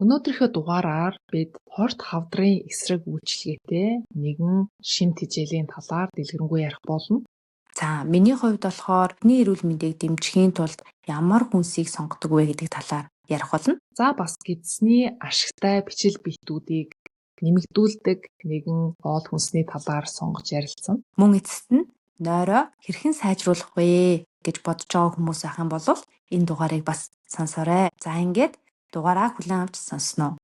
Өнөөдрийнхөө дугаараар бид хорт хавдрын эсрэг үйлчилгээтэй нэгэн шим тэжээлийн талаар дэлгэрэнгүй ярих болно. За, миний хувьд болохоор хүний эрүүл мэндийг дэмжихийн тулд ямар хүнсийг сонгодог вэ гэдэг талаар ярих болно. За, бас гэдсний ашигтай бичил биетүүдийг нэмэгдүүлдэг нэгэн хоол хүнсний талаар сонгож ярилцсан. Мөн эцэст нь нойроо хэрхэн сайжруулах вэ гэж бодож байгаа хүмүүс байх юм бол энэ дугаарыг бас сонсоорой. За, ингээд дугаараа хүлээн авч сонсноо.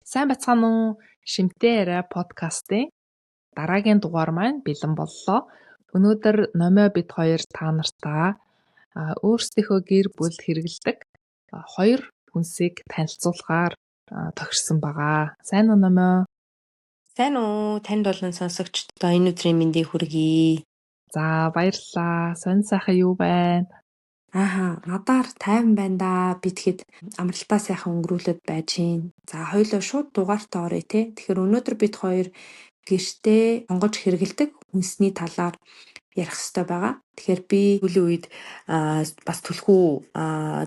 Сайн бацгаана уу? Шимтэй яриа подкастын дараагийн дугаар маань бэлэн боллоо. Өнөөдөр Номио бид хоёр та нартаа өөрсдийнхөө гэр бүлд хэрэглэдэг хоёр хүнсийг танилцуулахаар тохирсон байгаа. Сайн уу, Номио? Сайн уу? Танд болон сонсогчдод энэ өдрийн мэндийг хүргэе. За, баярлалаа. Сонь сайхан юу байна? Ааха, надаар тайван байна да. Би тэгэхэд амралтаа сайхан өнгөрүүлээд байж гин. За, хоёулаа шууд дугаартаа оръё те. Тэгэхээр өнөөдөр бид хоёр гэртээ сонгож хэрэглэдэг хүнсний талаар ярих хэрэгтэй байгаа. Тэгэхээр би сүүлийн үед бас түлхүү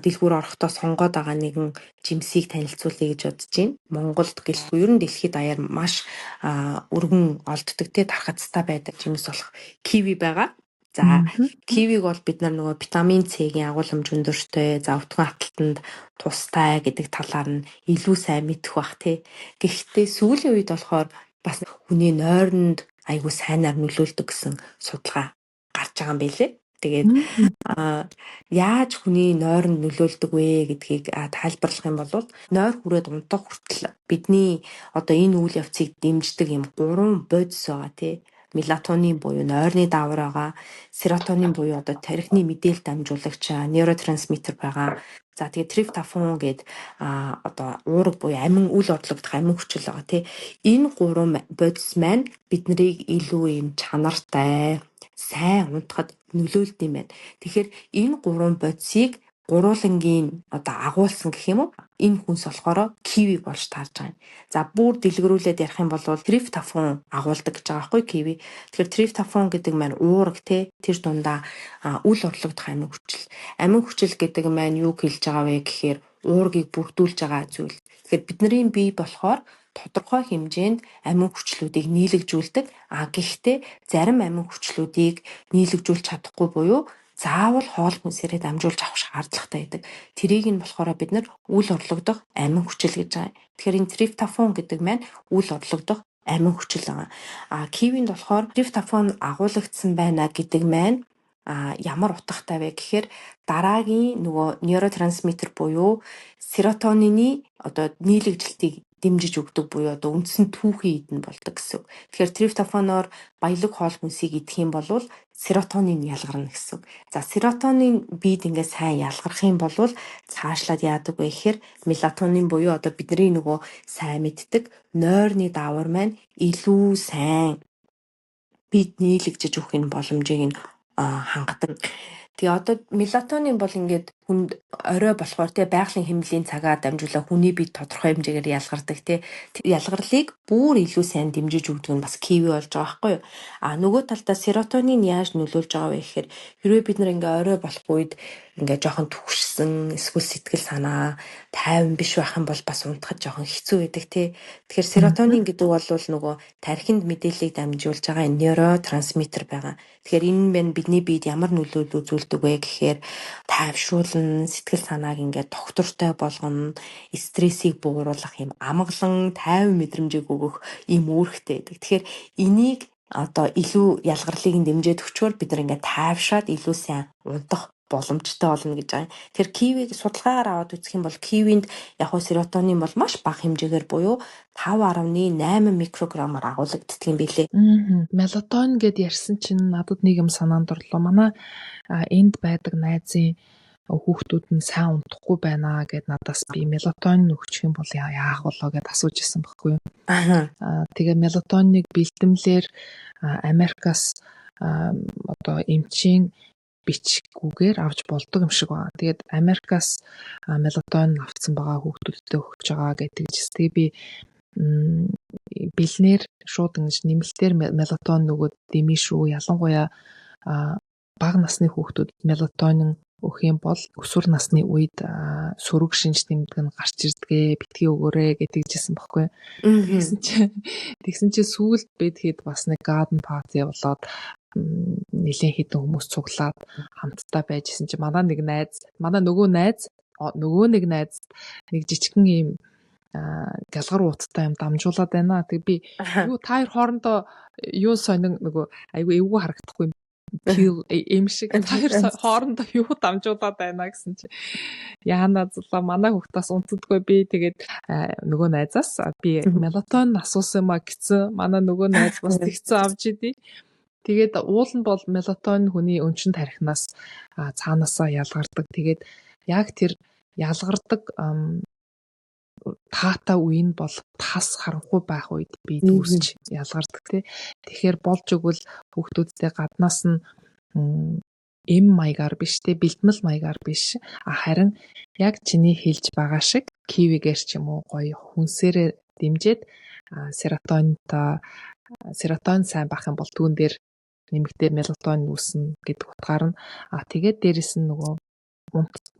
дэлгүүр орохдоо сонгоод байгаа нэгэн жимсийг танилцуулъя гэж бодож байна. Монголд гэлгүй ер нь дэлхийд даяар маш өргөн олддог те, тархацтай байдаг жимс болох киви байгаа. За, кивиг бол бид нар нөгөө витамин С-ийн агуулмж өндөртэй, за өвтгөн хаталтанд тустай гэдэг талаар нь илүү сайн мэдэх бах тий. Гэхдээ сүүлийн үед болохоор бас хүний нойронд айгүй сайнаар нөлөөлдөг гэсэн судалгаа гарч байгаа юм билээ. Тэгээд яаж хүний нойронд нөлөөлдөг вэ гэдгийг тайлбарлах юм бол нойр хүрээд унтах хүртэл бидний одоо энэ үйл явцыг дэмждэг юм гурван бодис байгаа тий. Мелатонин буюу нойрны даавар байгаа, серотонин буюу одоо тархины мэдээлэл дамжуулагч нейротрансмиттер байгаа. За, тэгээд триптофан гээд одоо уураг буюу амин үл орлогдох амин хүчил байгаа тий. Энэ гурван бодис маань биднийг илүү юм чанартай, сайн унтахад нөлөөлдөг юм байна. Тэгэхээр энэ гурван бодисыг гурвуулангийн одоо агуулсан гэх юм уу? Энэ хүнс болохоор киви болж таарж байгаа юм. За, бүр дэлгэрүүлээд ярих юм бол триптофан агуулдаг гэж байгаа байхгүй киви. Тэгэхээр триптофан гэдэг маань уураг те, тэр дундаа үл орлогдох амин хүчил. Амин хүчил гэдэг маань юу хэлж байгаа вэ гэхээр уургийг бүрдүүлж байгаа зүйл. Тэгэхээр бидний бие болохоор тодорхой хэмжээнд амин хүчлүүдийг нийлэгжүүлдэг. А гэхдээ зарим амин хүчлүүдийг нийлэгжүүлж чадахгүй буюу заавал хоол хүнсээрээ дамжуулж авах шаардлагатай байдаг. Тэрийг нь болохоор бид нар үл орлогдох амин хүчил гэж байгаа. Тэгэхээр энэ триптофан гэдэг маань үл орлогдох амин хүчил байгаа. А кивинд болохоор триптофан агуулгдсан байна гэдэг маань ямар утгатай вэ гэхээр дараагийн нөгөө нейротрансмиттер буюу серотонины одоо нийлэгжилтийг дэмжиж өгдөг буюу одоо үндсэн түүхий эд нь болдог гэсэн үг. Тэгэхээр триптофаноор баялаг хоол хүнсийг идэх юм бол серотонин ялгарна гэсэн үг. За, серотонин бид ингээд сайн ялгарх юм бол цаашлаад яадаг вэ гэхээр мелатонин буюу одоо бидний нөгөө сайн мэддэг нойрны даавар маань илүү сайн бид нийлэгжиж өгөх энэ боломжийг нь хангадаг. Тэгээ одоо мелатонин бол ингээд хүнд орой болохоор те, байгалийн хэмнэлийн цагаар дамжуулаад хүний бие тодорхой хэмжээгээр ялгардаг те. Ялгарлыг бүр илүү сайн дэмжиж өгдөг нь бас киви болж байгаа байхгүй юу? А нөгөө талдаа серотонин яаж нөлөөлж байгаа вэ гэхээр хэрвээ бид нар ингээ орой болох үед ингээ жоохон түгшсэн эсвэл сэтгэл санаа тайван биш байх юм бол бас унтахад жоохон хэцүү байдаг те. Тэгэхээр серотонин гэдэг бол нөгөө тархинд мэдээллийг дамжуулж байгаа нейротрансмиттер байгаа. Тэгэхээр энэ нь бидний биед ямар нөлөөлөл үзүүлдэг вэ гэхээр тайвшруулна, сэтгэл санааг ингээд тогтвортой болгоно, стрессийг бууруулах юм амгалан, тайван мэдрэмжийг өгөх ийм үүрэгтэй байдаг. Тэгэхээр энийг одоо илүү ялгарлыг нь дэмжиж өгчөөр бид нар ингээд тайвшраад илүү сайн унтах боломжтой болно гэж байгаа юм. Тэгэхээр кивиг судалгаагаар аваад үзэх юм бол кивинд яг хуу серотонин бол маш бага хэмжээгээр буюу 5.8 микрограммаар агуулагддаг юм билээ. Мелатонин гэд ярьсан чинь надад нэг юм санаанд орлоо. Манай энд байдаг найзын хүүхдүүд нь сайн унтахгүй байна гэд надаас би мелатонин өгчих юм бол яах болоо гэд асууж исэн байхгүй юу. Тэгээ мелатониныг бэлтгэлээр Америкаас одоо эмчийн бичгүүгээр авч болдог юм шиг байна. Тэгээд Америкаас мелатонин авцсан байгаа, хүүхдүүдтэй өгч байгаа гэдэг ч. Тэгээ би бэлнээр шууд ингэж нэмэлтээр мелатонин өгөөд дэмий шүү. Ялангуяа Бага насны хүүхдүүд мелатонин өгөх юм бол өсвөр насны үед сөрөг шинж тэмдэг нь гарч ирдгээ, битгий өгөөрэй гэдэг жисэн баггүй. Тэгсэн чинь сүүлд бид хэд бас нэг garden party болоод нэлээд хэдэн хүмүүс цуглаад хамтдаа байжсэн чинь манай нэг найз, манай нөгөө найз, нөгөө нэг найз нэг жижигхэн ийм гялгар ууттай юм дамжуулаад байна. Тэг би юу та хоёр хоорондоо юу сонин нөгөө айгүй эвгүй харагдахгүй pill юм шиг та хоёр хоорондоо юу дамжуулаад байна гэсэн чи яана зулаа, манай хүүхдээс унтдаггүй, би тэгээд нөгөө найзаас би мелатонин асуусан юм а гэсэн. Манай нөгөө найз бас тэгсэн авч идий. Тэгээд уул нь бол мелатонин хүний өнчин тархинаас цаанаасаа ялгардаг. Тэгээд яг тэр ялгардаг таатай үе нь бол тас харанхуй байх үед би үүсч ялгардаг тий. Тэгэхээр болж өгвөл хүүхдүүдтэй гаднаас нь эм маягаар биш те, бэлтгэл маягаар биш, харин яг чиний хэлж байгаа шиг кивигээр ч юм уу гоё хүнсээрээ дэмжиж, серотонинтой, серотонин сайн байх юм бол түүн дээр нэмэгдээ мелатонин үүснэ гэдэг утгаар нь, тэгээд дээрэс нь нөгөө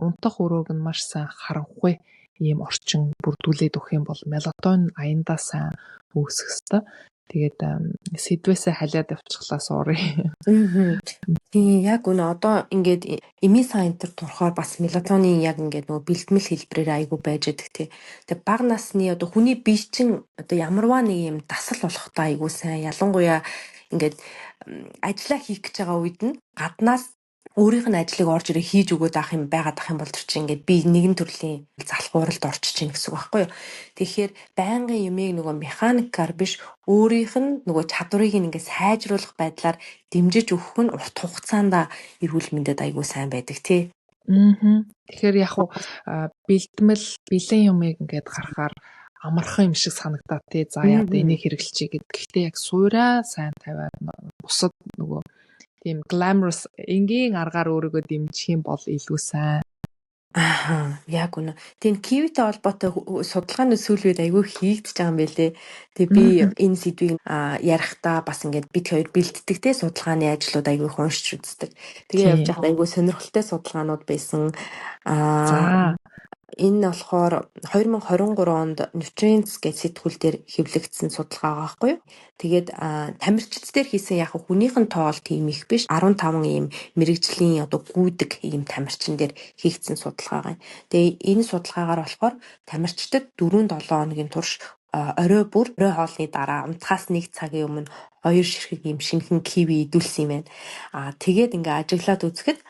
унтах өрөөг нь маш сайн харанхуй ийм орчин бүрдүүлээд өгөх юм бол мелатонин аяндаа сайн үүсэх ёстой. Тэгээд сэдвээсээ халиад явчихлаа, sorry. Тийм, яг үнэ. Одоо ингээд эмийн сайн энэ турхаар бас мелатонин яг ингээд нөгөө бэлтгэл хэлбэрээр айгүй байж байдаг тий. Тэгээ бага насны одоо хүний бие чинь одоо ямарваа нэг юм дасал болохтой айгүй сайн. Ялангуяа ингээд ажиллаа хийх гэж байгаа үед нь гаднаас өөрийнх нь ажлыг орж ирээ хийж өгөөд авах юм байгаад ах юм бол тэр чинь ингээд би нэгэн төрлийн залхууралд орчиж чинь гэсэн үг байхгүй юу. Тэгэхээр байнгын юмыг нөгөө механикаар биш, өөрийнх нь нөгөө чадварыг ингээд сайжруулах байдлаар дэмжиж өгөх нь урт хугацаанд эрүүл мэндэд айгүй сайн байдаг тий. Аа. Тэгэхээр яг уу бэлтгэл бэлэн юмыг ингээд гаргахаар амархан юм шиг санагдаад тий. За яа, энийг хэрэглэчий гэд. Гэхдээ яг сууриа сайн тавиад бусад нөгөө тийм glamorous энгийн аргаар өөрийгөө дэмжих юм бол илүү сайн. Аа, яг үнэ. Тийм, кивитэй холбоотой судалгааны сүүлийн үед айгүй хийгдэж байгаа юм байлээ. Тэгээ би энэ сэдвийг ярихдаа бас ингээд бид хоёр бэлддэг те, судалгааны ажлууд айгүй их уншиж үздэг. Тэгээ явж байхдаа айгүй сонирхолтой судалгаанууд байсан. Энэ болохоор 2023 онд Nutrients гэж сэтгүүл дээр хэвлэгдсэн судалгаа байгаа байхгүй юу. Тэгээд тамирчид дээр хийсэн, яг хүнийх нь тоол тийм их биш. 15 ийм мэргэжлийн одоо гүйдэг ийм тамирчин дээр хийгдсэн судалгаа байгаа. Тэгээ энэ судалгаагаар болохоор тамирчдад 4-7 хоногийн турш орой бүр орой хоолны дараа унтахаас нэг цагийн өмнө хоёр ширхэг ийм шинэхэн киви идүүлсэн юм байна. Тэгээд ингээ ажиглаад үзэхэд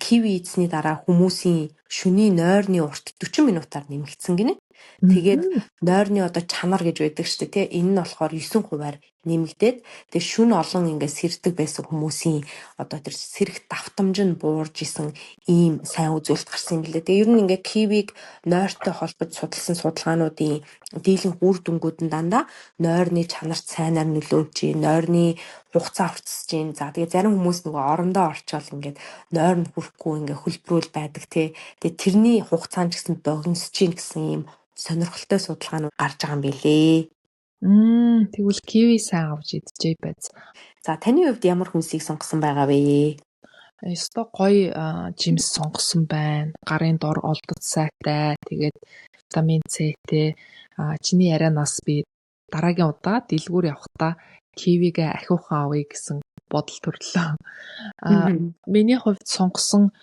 киви идсэний дараа хүмүүсийн шөнийн нойрны урт 40 минутаар нэмэгдсэн гинэ. Тэгээд нойрны одоо чанар гэж байдаг шүү дээ, тий. Энэ нь болохоор 9 хувиар нэмэгдээд, тэгээд шөнө олон ингээд сэрдэг байсан хүмүүсийн одоо тэр сэрэх давтамж нь буурж исэн ийм сайн үзүүлэлт гарсан юм билээ. Тэгээд ер нь ингээд кивиг нойртой холбож судалсан судалгаануудын дийлэнх үр дүнгууд нь дандаа нойрны чанарт сайнаар нөлөөлж гин, нойрны хугацаа уртсаж гин. За, тэгээ зарим хүмүүс нөгөө орондоо орчоол ингээд нойр нь хүрэхгүй ингээд хөлбрүүл байдаг, тий. Тэгээ тэрний хугацаа нь ч гэсэн богиносж гин гэсэн ийм сонирхолтой судалгаанууд гарч байгаа юм билээ. Тэгвэл киви сайн авч идчихэй байз. За, таны хувьд ямар хүнсийг сонгосон байгаа вэ? Ёстой гоё жимс сонгосон байна. Гарын дор олдоц сайтай. Тэгээд витамин С-тэй. Чиний ярианаас би дараагийн удаа дэлгүүр явахдаа кивигээ ахиухан авъя гэсэн бодол төрлөө. Миний хувьд сонгосон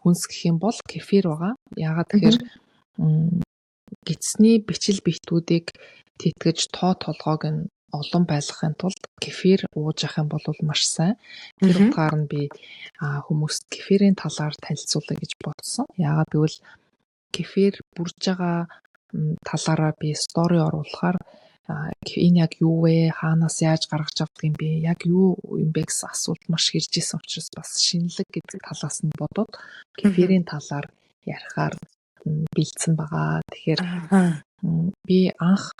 хүнс гэх юм бол кефир байгаа. Яагаад тэгэхээр гэдэсний бичил битүүдийг тэтгэж тоо толгойг нь олон байлгахын тулд кефир ууж явах юм бол маш сайн. Тэр утгаар нь би хүмүүст кефирийн талаар танилцуулъя гэж бодсон. Яагаад гэвэл кефир бүрж байгаа талаараа би story оруулахаар энэ яг юу вэ? Хаанаас яаж гаргаж авдаг юм бэ? Яг юу юм бэ гэсэн асуулт маш ирж исэн учраас бас шинэлэг гэдэг талаас нь бодоод кефирийн талаар ярихаар бэлдсэн байгаа. Тэгэхээр би анх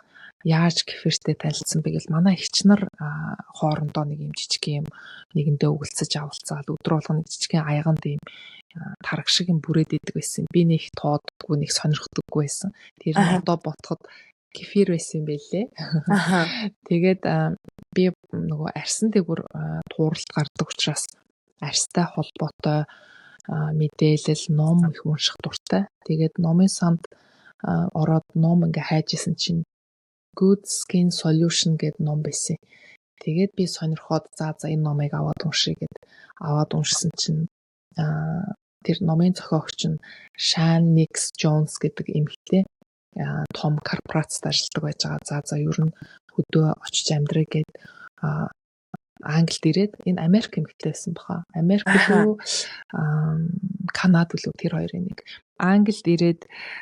яаж кефиртэй танилцсан бэ гэл манай эгч нар хоорондоо нэг юм жижиг юм нэгэндээ өгөлцөж авалцаал өдөр болгоно нэг жижигхэн аяганд юм тараг шиг юм бүрээд идэг байсан. Би нэг тооддоггүй, нэг сонирхдоггүй байсан. Тэр нь одоо ботход кефир байсан юм байлээ. Тэгээд би нөгөө арьсан дээгүүр тууралт гардаг учраас Арьстай холбоотой мэдээлэл, ном их унших дуртай. Тэгээд номын санд ороод ном ингээ хайж исэн чинь Good Skin Solution гэдэг ном байсан. Тэгээд би сонирхоод за за энэ номыг аваад уншъя гэд аваад уншсан чинь тэр номын зохиогч нь Shan Nix Jones гэдэг эмэгтэй том корпорацид ажилладаг байж байгаа. За за ер нь хөдөө очиж амьдрая гэд Англид ирээд, энэ Америк эмэгтэй байсан баха. Америк лөө Канад лөө, тэр хоёрын нэг. Англид ирээд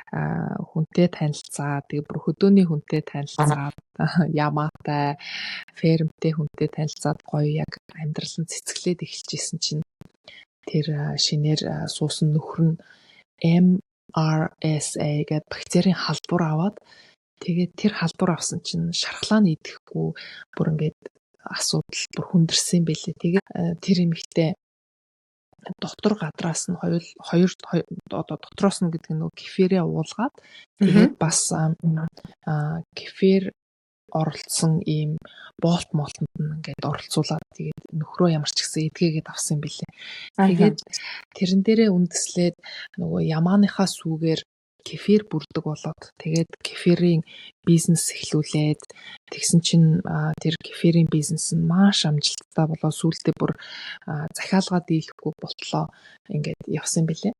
хүнтэй танилцаад, тэгээ бүр хөдөөний хүнтэй танилцаад, ямаатай, фермтэй хүнтэй танилцаад, гоё яг амьдрал нь цэцгэлээд эхэлж исэн чинь тэр шинээр суусан нөхөр нь MRSA гэдэг бактерийн халдвар аваад, тэгээд тэр халдвар авсан чинь шархлаа нь идэхгүй, бүр ингээд асуудал бүр хүндэрсэн байлээ. Тэгээд тэр эмэгтэй дотор гадраас нь хоёул хоёр, одоо дотроос нь гэдэг нь нөгөө кефирээ уулгаад, тэгээд бас кефир оролцсон ийм болт молтонд нь ингээд оролцуулаад, тэгээд нөхрөө ямар ч гэсэн эдгээгээд авсан юм билээ. Тэгээд тэрэн дээрээ үндэслээд нөгөө ямааныхаа сүүгээр кефир бүрдэг болоод, тэгээд кефирийн бизнес эхлүүлээд, тэгсэн чинь тэр кефирийн бизнес нь маш амжилттай болоод, сүүлдээ бүр захиалгаа дийлэхгүй болтлоо ингээд явсан билээ.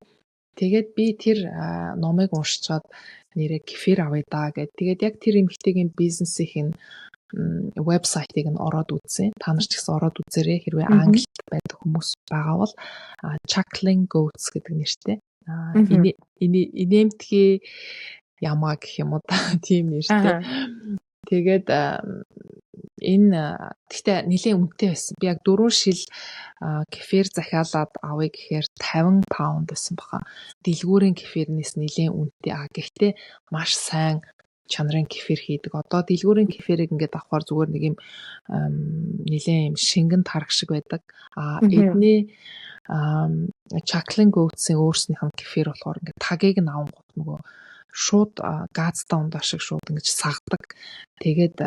Тэгээд би тэр номыг уншичаад нэрээ кефир авъя даа гэд. Тэгээд яг тэр эмэгтэйгийн бизнесийн вебсайтыг нь ороод үзсэн. Та нар ч гэсэн ороод үзээрэй. Хэрвээ Англид байдаг хүмүүс байгаа бол Chuckling Goats гэдэг нэртэй. Инээмтгий ямаа гэх юм уу та, тийм нэртэй. Тэгээд энэ гэхдээ нэлээд үнэтэй байсан. Би яг 4 шил кефир захиалаад авъя гэхээр 50 паунд байсан баха. Дэлгүүрийн кефирнээс нэлээд үнэтэй. А гэхдээ маш сайн чанарын кефир хийдэг. Одоо дэлгүүрийн кефирийг ингээд авахар зүгээр нэг юм нэлээд юм шингэн тараг шиг байдаг. А эдний Chuckling Goats-ийн өөрснийх нь кефир болохоор ингээд тагийг нь авангууд нөгөө шууд газтай ундаа шиг шууд ингэж сагдаг. Тэгээд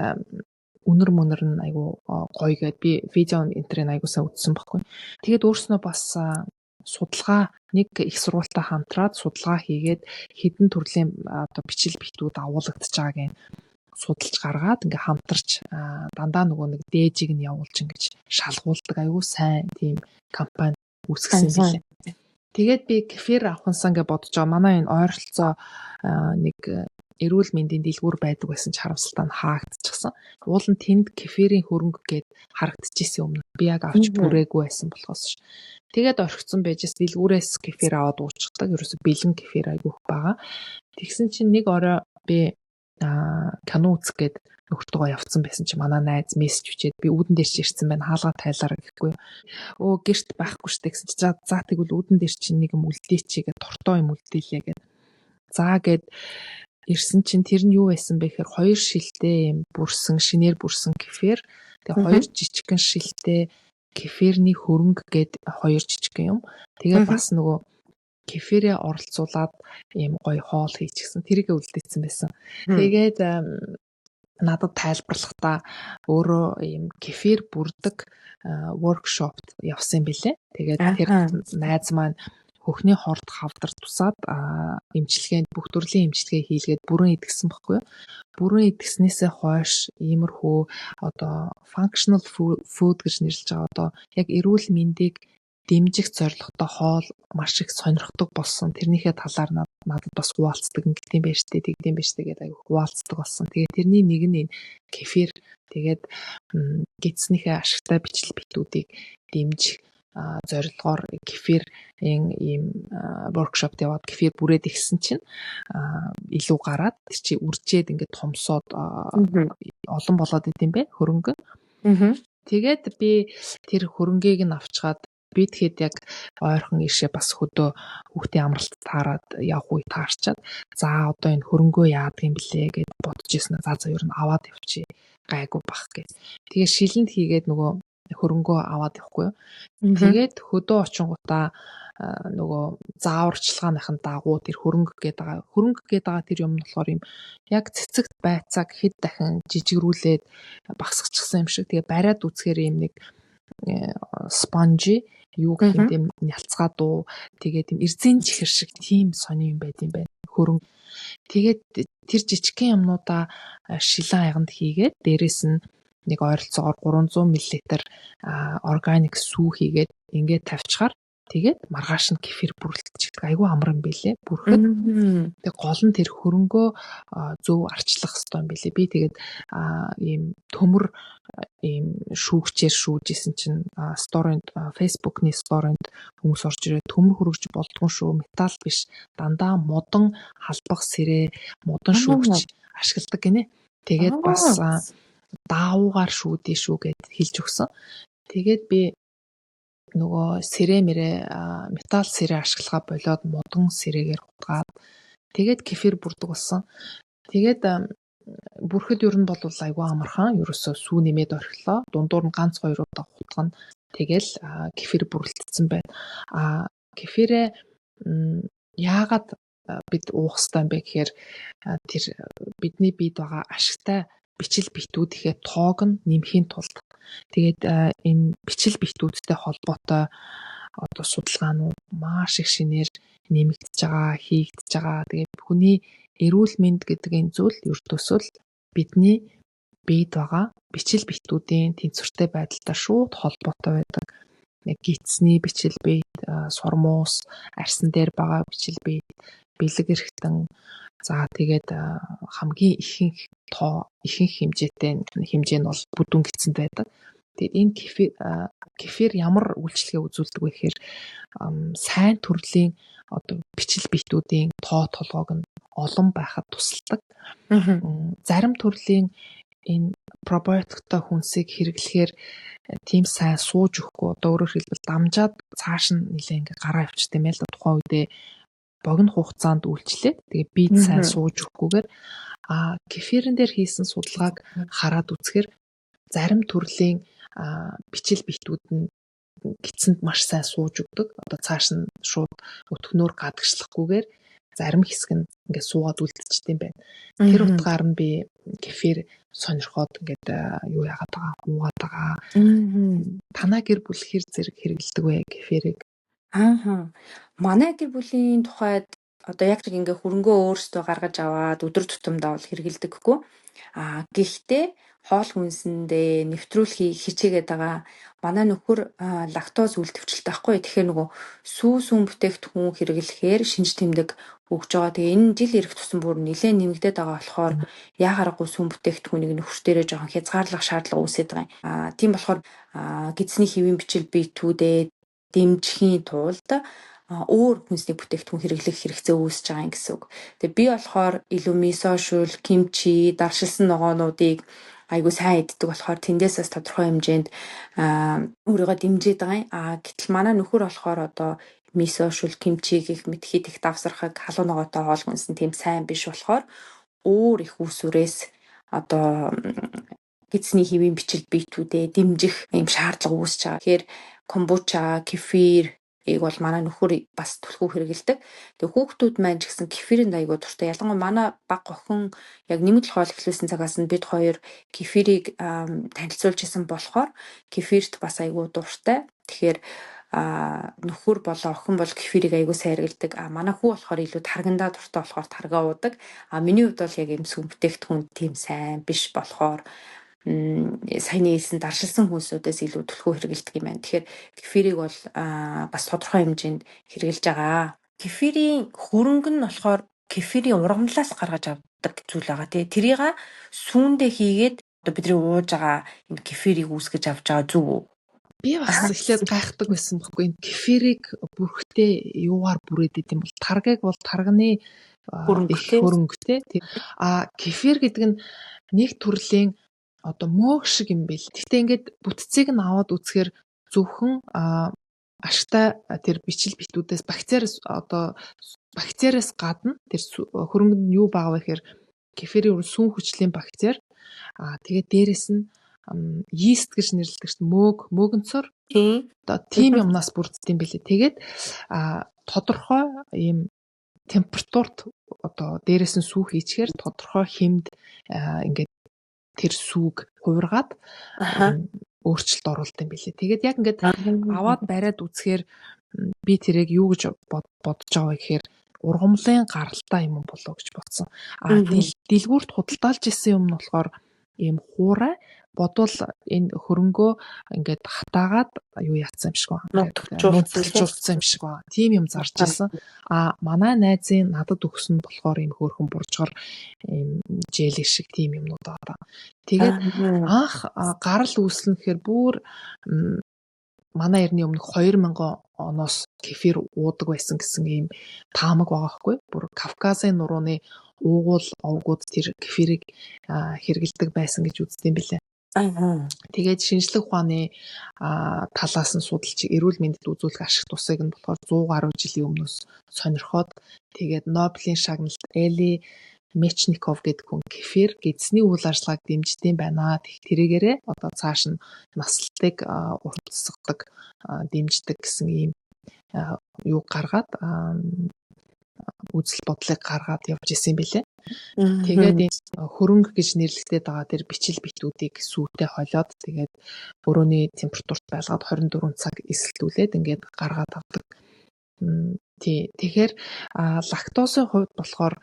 үнэр мөнөр нь айгу гоё гээд би видео энтрийг айгу сайн үзсэн байхгүй. Тэгээд өөрснөө бас судалгаа, нэг их сургуультай хамтраад судалгаа хийгээд, хэдэн төрлийн одоо бичил битүүд агуулгадж байгааг нь судалж гаргаад, ингээ хамтарч дандаа нөгөө нэг дээжийг нь явуулж ингэж шалгуулдаг, айгу сайн тийм компани үүсгэсэн юм билээ. Тэгээд би кефир авахынсан гэж бодож байгаа. Манай энэ ойролцоо нэг эрүүл мэндийн дэлгүүр байдаг байсан ч харамсалтай нь хаагдчихсан. Уул нь тэнд кефирийн хөрөнгө гээд харагдчихсэн өмнө. Би яг авч бүрээгүй байсан болохоос ш. Тэгээд орхицсон байжээс дэлгүүрээс кефир аваад уучдаг. Ерөөсө бэлэн кефир айгүйх байгаа. Тэгсэн чинь нэг орой би кино үзэх гээд нөхөртөөгөө явцсан байсан чи манай найз мессеж бичээд, би үүдэн дээр чи ирсэн байна, хаалга тайлаараа гэхгүй юу. Өө, гэрт байхгүй штэ гэсэн чи за за тэгвэл үүдэн дээр чинь нэг юм үлдээчи гэд, тортой юм үлдээлээ гэд. За гэд ирсэн чинь тэр нь юу байсан бэ гэхээр хоёр шилтэй юм бүрсэн, шинээр бүрсэн кефир. Тэгээ хоёр жижигхэн шилтэй кефирний хөрөнгө гээд хоёр жижигхэн юм. Тэгээ бас нөгөө кефирээ оролцуулаад ийм гоё хоол хийчихсэн. Тэрийгэ үлдээсэн байсан. Тэгээд надад тайлбарлахдаа өөрөө ийм кефир бүрдэг workshop т явсан юм билээ. Тэгээд тэр найз маань хөхний хорд хавдар тусаад эмчилгээнд, бүх төрлийн эмчилгээ хийлгээд бүрэн эдгэсэн баггүй юу. Бүрэн эдгэснээсээ хойш иймэрхүү одоо functional food гэж нэрлэж байгаа, одоо яг эрүүл мэндийг дэмжих зорилготой хоол маш их сонирхдог болсон. Тэрнийхээ талаар надад бас хуваалцдаг, ингэдэм байж тээ, тэгдэм байж тээ гэдэг аяг хуваалцдаг болсон. Тэгээд тэрний нэг нь энэ кефир, тэгээд гэдснийхээ ашигтай бичлэл битүүдийг дэмжих зорилгоор кефирийн ийм workshop яваад кефир бүрээд ихсэн чинь илүү гараад, тэр чи үржээд ингээд томсоод олон болоод идэм бэ хөрөнгө. Тэгээд би тэр хөрөнгийг нь авчгаад, би тэгэхэд яг ойрхон ийшээ бас хөдөө хүүхдийн амралт таарад явах үе таарчаад, за одоо энэ хөрөнгөө яадаг юм блэ гэд бодож ирсэн. За за ер нь аваад явчих, гайгүй бах гэж. Тэгээ шилэнд хийгээд нөгөө хөрөнгөө аваад явахгүй юу. Тэгээд хөдөө очингуудаа нөгөө зааварчилгааныхын дагуу тэр хөрөнгө гээд байгаа. Хөрөнгө гээд байгаа тэр юм нь болохоор юм яг цэцэгт байцааг хэд дахин жижигрүүлээд багасгачихсан юм шиг. Тэгээ бариад үзэхээр юм нэг spongy Юу гэх юм, тийм нялцгаа дуу, тэгээд тийм эрзэн чихэр шиг тийм сони юм байд юм байна. Хөрөнгө. Тэгээд тэр жижигхэн юмнуудаа шилэн аяганд хийгээд дээрэс нь нэг ойролцоогоор 300 мл органик сүү хийгээд ингээд тавьчихаар тэгээд маргааш нь кефир бүрэлдчихдэг. Айгүй амар юм бэлээ. Бүрхэд. Тэгээд гол нь тэр хөрөнгөө зөв арчлах хэрэгтэй юм бэлээ. Би тэгээд ийм төмөр ийм шүүгчээр шүүжсэн чинь story-нд, Facebook-ны story-нд хүмүүс орж ирээд төмөр хөргөж болдгоо шүү. Металл биш. Дандаа модон халбах сэрээ, модон шүүгч ашигладаг гинэ. Тэгээд бас даавуугаар шүүдээ шүү гэд хэлж өгсөн. Тэгээд би нөгөө сэрээ мэрээ металл сэрээ ашиглахаа болоод модон сэрээгээр хутгаад тэгээд кефир бүрдэг болсон. Тэгээд бүрхэд ер нь бол айгүй амархан. Ерөөсөө сүү нэмээд орхилоо. Дундуур нь ганц хоёр удаа хутгана. Тэгэл кефир бүрэлдсэн байна. А кефирээ яагаад бид уух ёстой юм бэ гэхээр тэр бидний биед байгаа ашигтай бичил битүүдийнхээ тоог нь нэмэхийн тулд. Тэгээд энэ бичил битүүдтэй холбоотой одоо судалгаанууд маш их шинээр нэмэгдэж байгаа, хийгдэж байгаа. Тэгээд хүний эрүүл мэнд гэдэг энэ зүйл ердөөсөө л бидний биед байгаа бичил битүүдийн тэнцвэртэй байдалтай шууд холбоотой байдаг. Яг гидсний бичил бит, сурмуус, арьсан дээр байгаа бичил бит, бэлэг эрхтэн, за тэгээд хамгийн ихэнх тоо, ихэнх хэмжээтэй хэмжээ нь бол бүдүүн гидсэнд байдаг. Тэгээд энэ кефир ямар үйлчилгээ үзүүлдэг вэ гэхээр сайн төрлийн одоо бичил битүүдийн тоо толгойг нь олон байхад тусалдаг. Зарим төрлийн энэ пробиотиктой хүнсийг хэрэглэхээр тийм сайн сууж өгөхгүй, одоо өөрөөр хэлбэл дамжаад цааш нь нэлээ ингээ гараа явчихд юм байл л да. Тухайн үедээ богино хугацаанд үйлчлээд тэгээ биед сайн сууж өгөхгүйгээр. А кефирэн дээр хийсэн судалгааг хараад үзэхээр зарим төрлийн бичил битүүд нь гидсэнд маш сайн сууж өгдөг. Одоо цааш нь шууд өтгөнөөр гадагшлахгүйгээр зарим хэсэг нь ингээд суугаад үлдчихдэг юм байна. Тэр утгаар нь би кефир сонирхоод ингээд юу яагаад байгаа, уугаад байгаа. Танаа гэр бүл хэр зэрэг хэрэглэдэг вэ кефирийг? Аа. Манай гэр бүлийн тухайд одоо яг нэг ингээ хөрөнгөө өөрсдөө гаргаж аваад өдөр тутамдаа бол хэрэглэдэггүй. Аа, гэхдээ хоол хүнсэндээ нэвтрүүлэхийг хичээгээд байгаа. Манай нөхөр лактоз үлдэвчлэлтэй байхгүй. Тэгэхээр нөгөө сүү сүүн бүтээгдэхүүн хэрэглэхээр шинж тэмдэг өгж байгаа. Тэгээ энэ жил ирэх тусам бүр нэлээд нэмэгдээд байгаа болохоор яа харахгүй сүүн бүтээгдэхүүнийг нөхөр дээрээ жоохон хязгаарлах шаардлага үүсээд байгаа юм. Аа, тийм болохоор гидсний хэвийн бичил битүүдээ дэмжихийн тулд өөр хүнсний бүтээгдэхүүн хэрэглэх хэрэгцээ үүсэж байгаа юм гэсэн үг. Тэгээ би болохоор илүү мисо шүл, кимчи, даршилсан ногоонуудыг айгуу сайн иддэг болохоор тэндээс бас тодорхой хэмжээнд өөрийгөө дэмжиж байгаа юм. А гэтэл манай нөхөр болохоор одоо мисо шүл, кимчи гэх мэт хит их давсархаг халуун ногоотой хоол хүнс нь тийм сайн биш болохоор өөр их үүсвэрээс одоо гидсний хэвийн бичил битүүдээ дэмжих ийм шаардлага үүсэж байгаа. Тэгэхээр комбуча, кефир ийг бол манай нөхөр бас түлхүү хэрэглэдэг. Тэгээ хүүхдүүд маань ч гэсэн кефирэнд айгуу дуртай. Ялангуяа манай баг охин яг нэмэгдэл хоол эхлүүлсэн цагаас нь бид хоёр кефирийг танилцуулж исэн болохоор кефирт бас айгуу дуртай. Тэгэхээр нөхөр болоо охин бол кефирийг айгуу сайн хэрэглэдэг. А манай хүү болохоор илүү таргандаа дуртай болохоор таргаа уудаг. А миний хувьд бол яг ийм сүм бүтээгдэхүүн тийм сайн биш болохоор саяны хэлсэн даршилсан хүнсүүдээс илүү түлхүү хэрэглэдэг юм байна. Тэгэхээр кефирийг бол бас тодорхой хэмжээнд хэрэглэж байгаа. Кефирийн хөрөнгө нь болохоор кефирийн ургамлаас гаргаж авдаг зүйл байгаа тий. Тэрийг сүүндээ хийгээд одоо бидний ууж байгаа энэ кефирийг үүсгэж авч байгаа зүг үү? Би бас эхлээд гайхдаг байсан байхгүй. Энэ кефирийг бүрхтээ юугаар бүрээд идэм бол таргыг бол тарганы хөрөнгөтэй. А кефир гэдэг нь нэг төрлийн одоо мөөх шиг юм бэл. Гэхдээ ингээд бүтцийг нь аваад үзэхээр зөвхөн ашигтай тэр бичил битүүдээс бактериас одоо бактериас гадна тэр хөрөнгөнд нь юу байгаа вэ гэхээр кефирийн сүүн хүчлийн бактери, тэгээд дээрэс нь yeast гэж нэрлэдэг чинь мөөг, мөөгөнцөр. Одоо тийм юмнаас бүрддэг юм билээ. Тэгээд тодорхой ийм температурт одоо дээрэс нь сүү хийчихээр тодорхой хэмд ингээд тэр сүүг хувиргаад Өөрчлөлт оруулт юм билээ. Тэгээд яг ингээд аваад бариад үзэхээр би тэрийг юу гэж бодож байгаа вэ гэхээр ургамлын гаралтай юм болов гэж бодсон. А дэлгүүрт худалдаалж исэн юм нь болохоор ийм хуурай, бодвол энэ хөрөнгөө ингээд хатаагаад юу яатсан юм шиг байна. Нутагжуулсан юм шиг байна. Тийм юм зарж исэн. А манай найзын надад өгсөн нь болохоор ийм хөөрхөн буржгар, ийм желе шиг тийм юмнууд байгаа. Тэгээд анх гарал үүслэн гэхээр бүр манай эртний өмнөх 2000 оноос кефир уудаг байсан гэсэн ийм таамаг байгаа хгүй. Бүр Кавказын нурууны уугуул овгууд тэр кефирийг хэрэглэдэг байсан гэж үздэг юм билээ. Тэгээд шинжлэх ухааны талаас нь судалж, эрүүл мэндэд үзүүлэх ашиг тусыг нь болохоор 100 гаруй жилийн өмнөөс сонирхоод, тэгээд Нобелийн шагналт Эли Мечников гэдэг хүн кефир гэдэсний үйл ажиллагааг дэмждэг байна. Тэрийгээрээ одоо цааш нь наслалтыг уртасгадаг, дэмждэг гэсэн ийм юу гаргаад, үзэл бодлыг гаргаад явж исэн юм билээ. Тэгээд энэ хөрөнгө гэж нэрлэгдээд байгаа тэр бичил битүүдийг сүүтэй холиод, тэгээд өрөөний температурт байлгаад 24 цаг эсэлтүүлээд ингээд гаргаад авдаг. Тий. Тэгэхээр лактозын хувьд болохоор,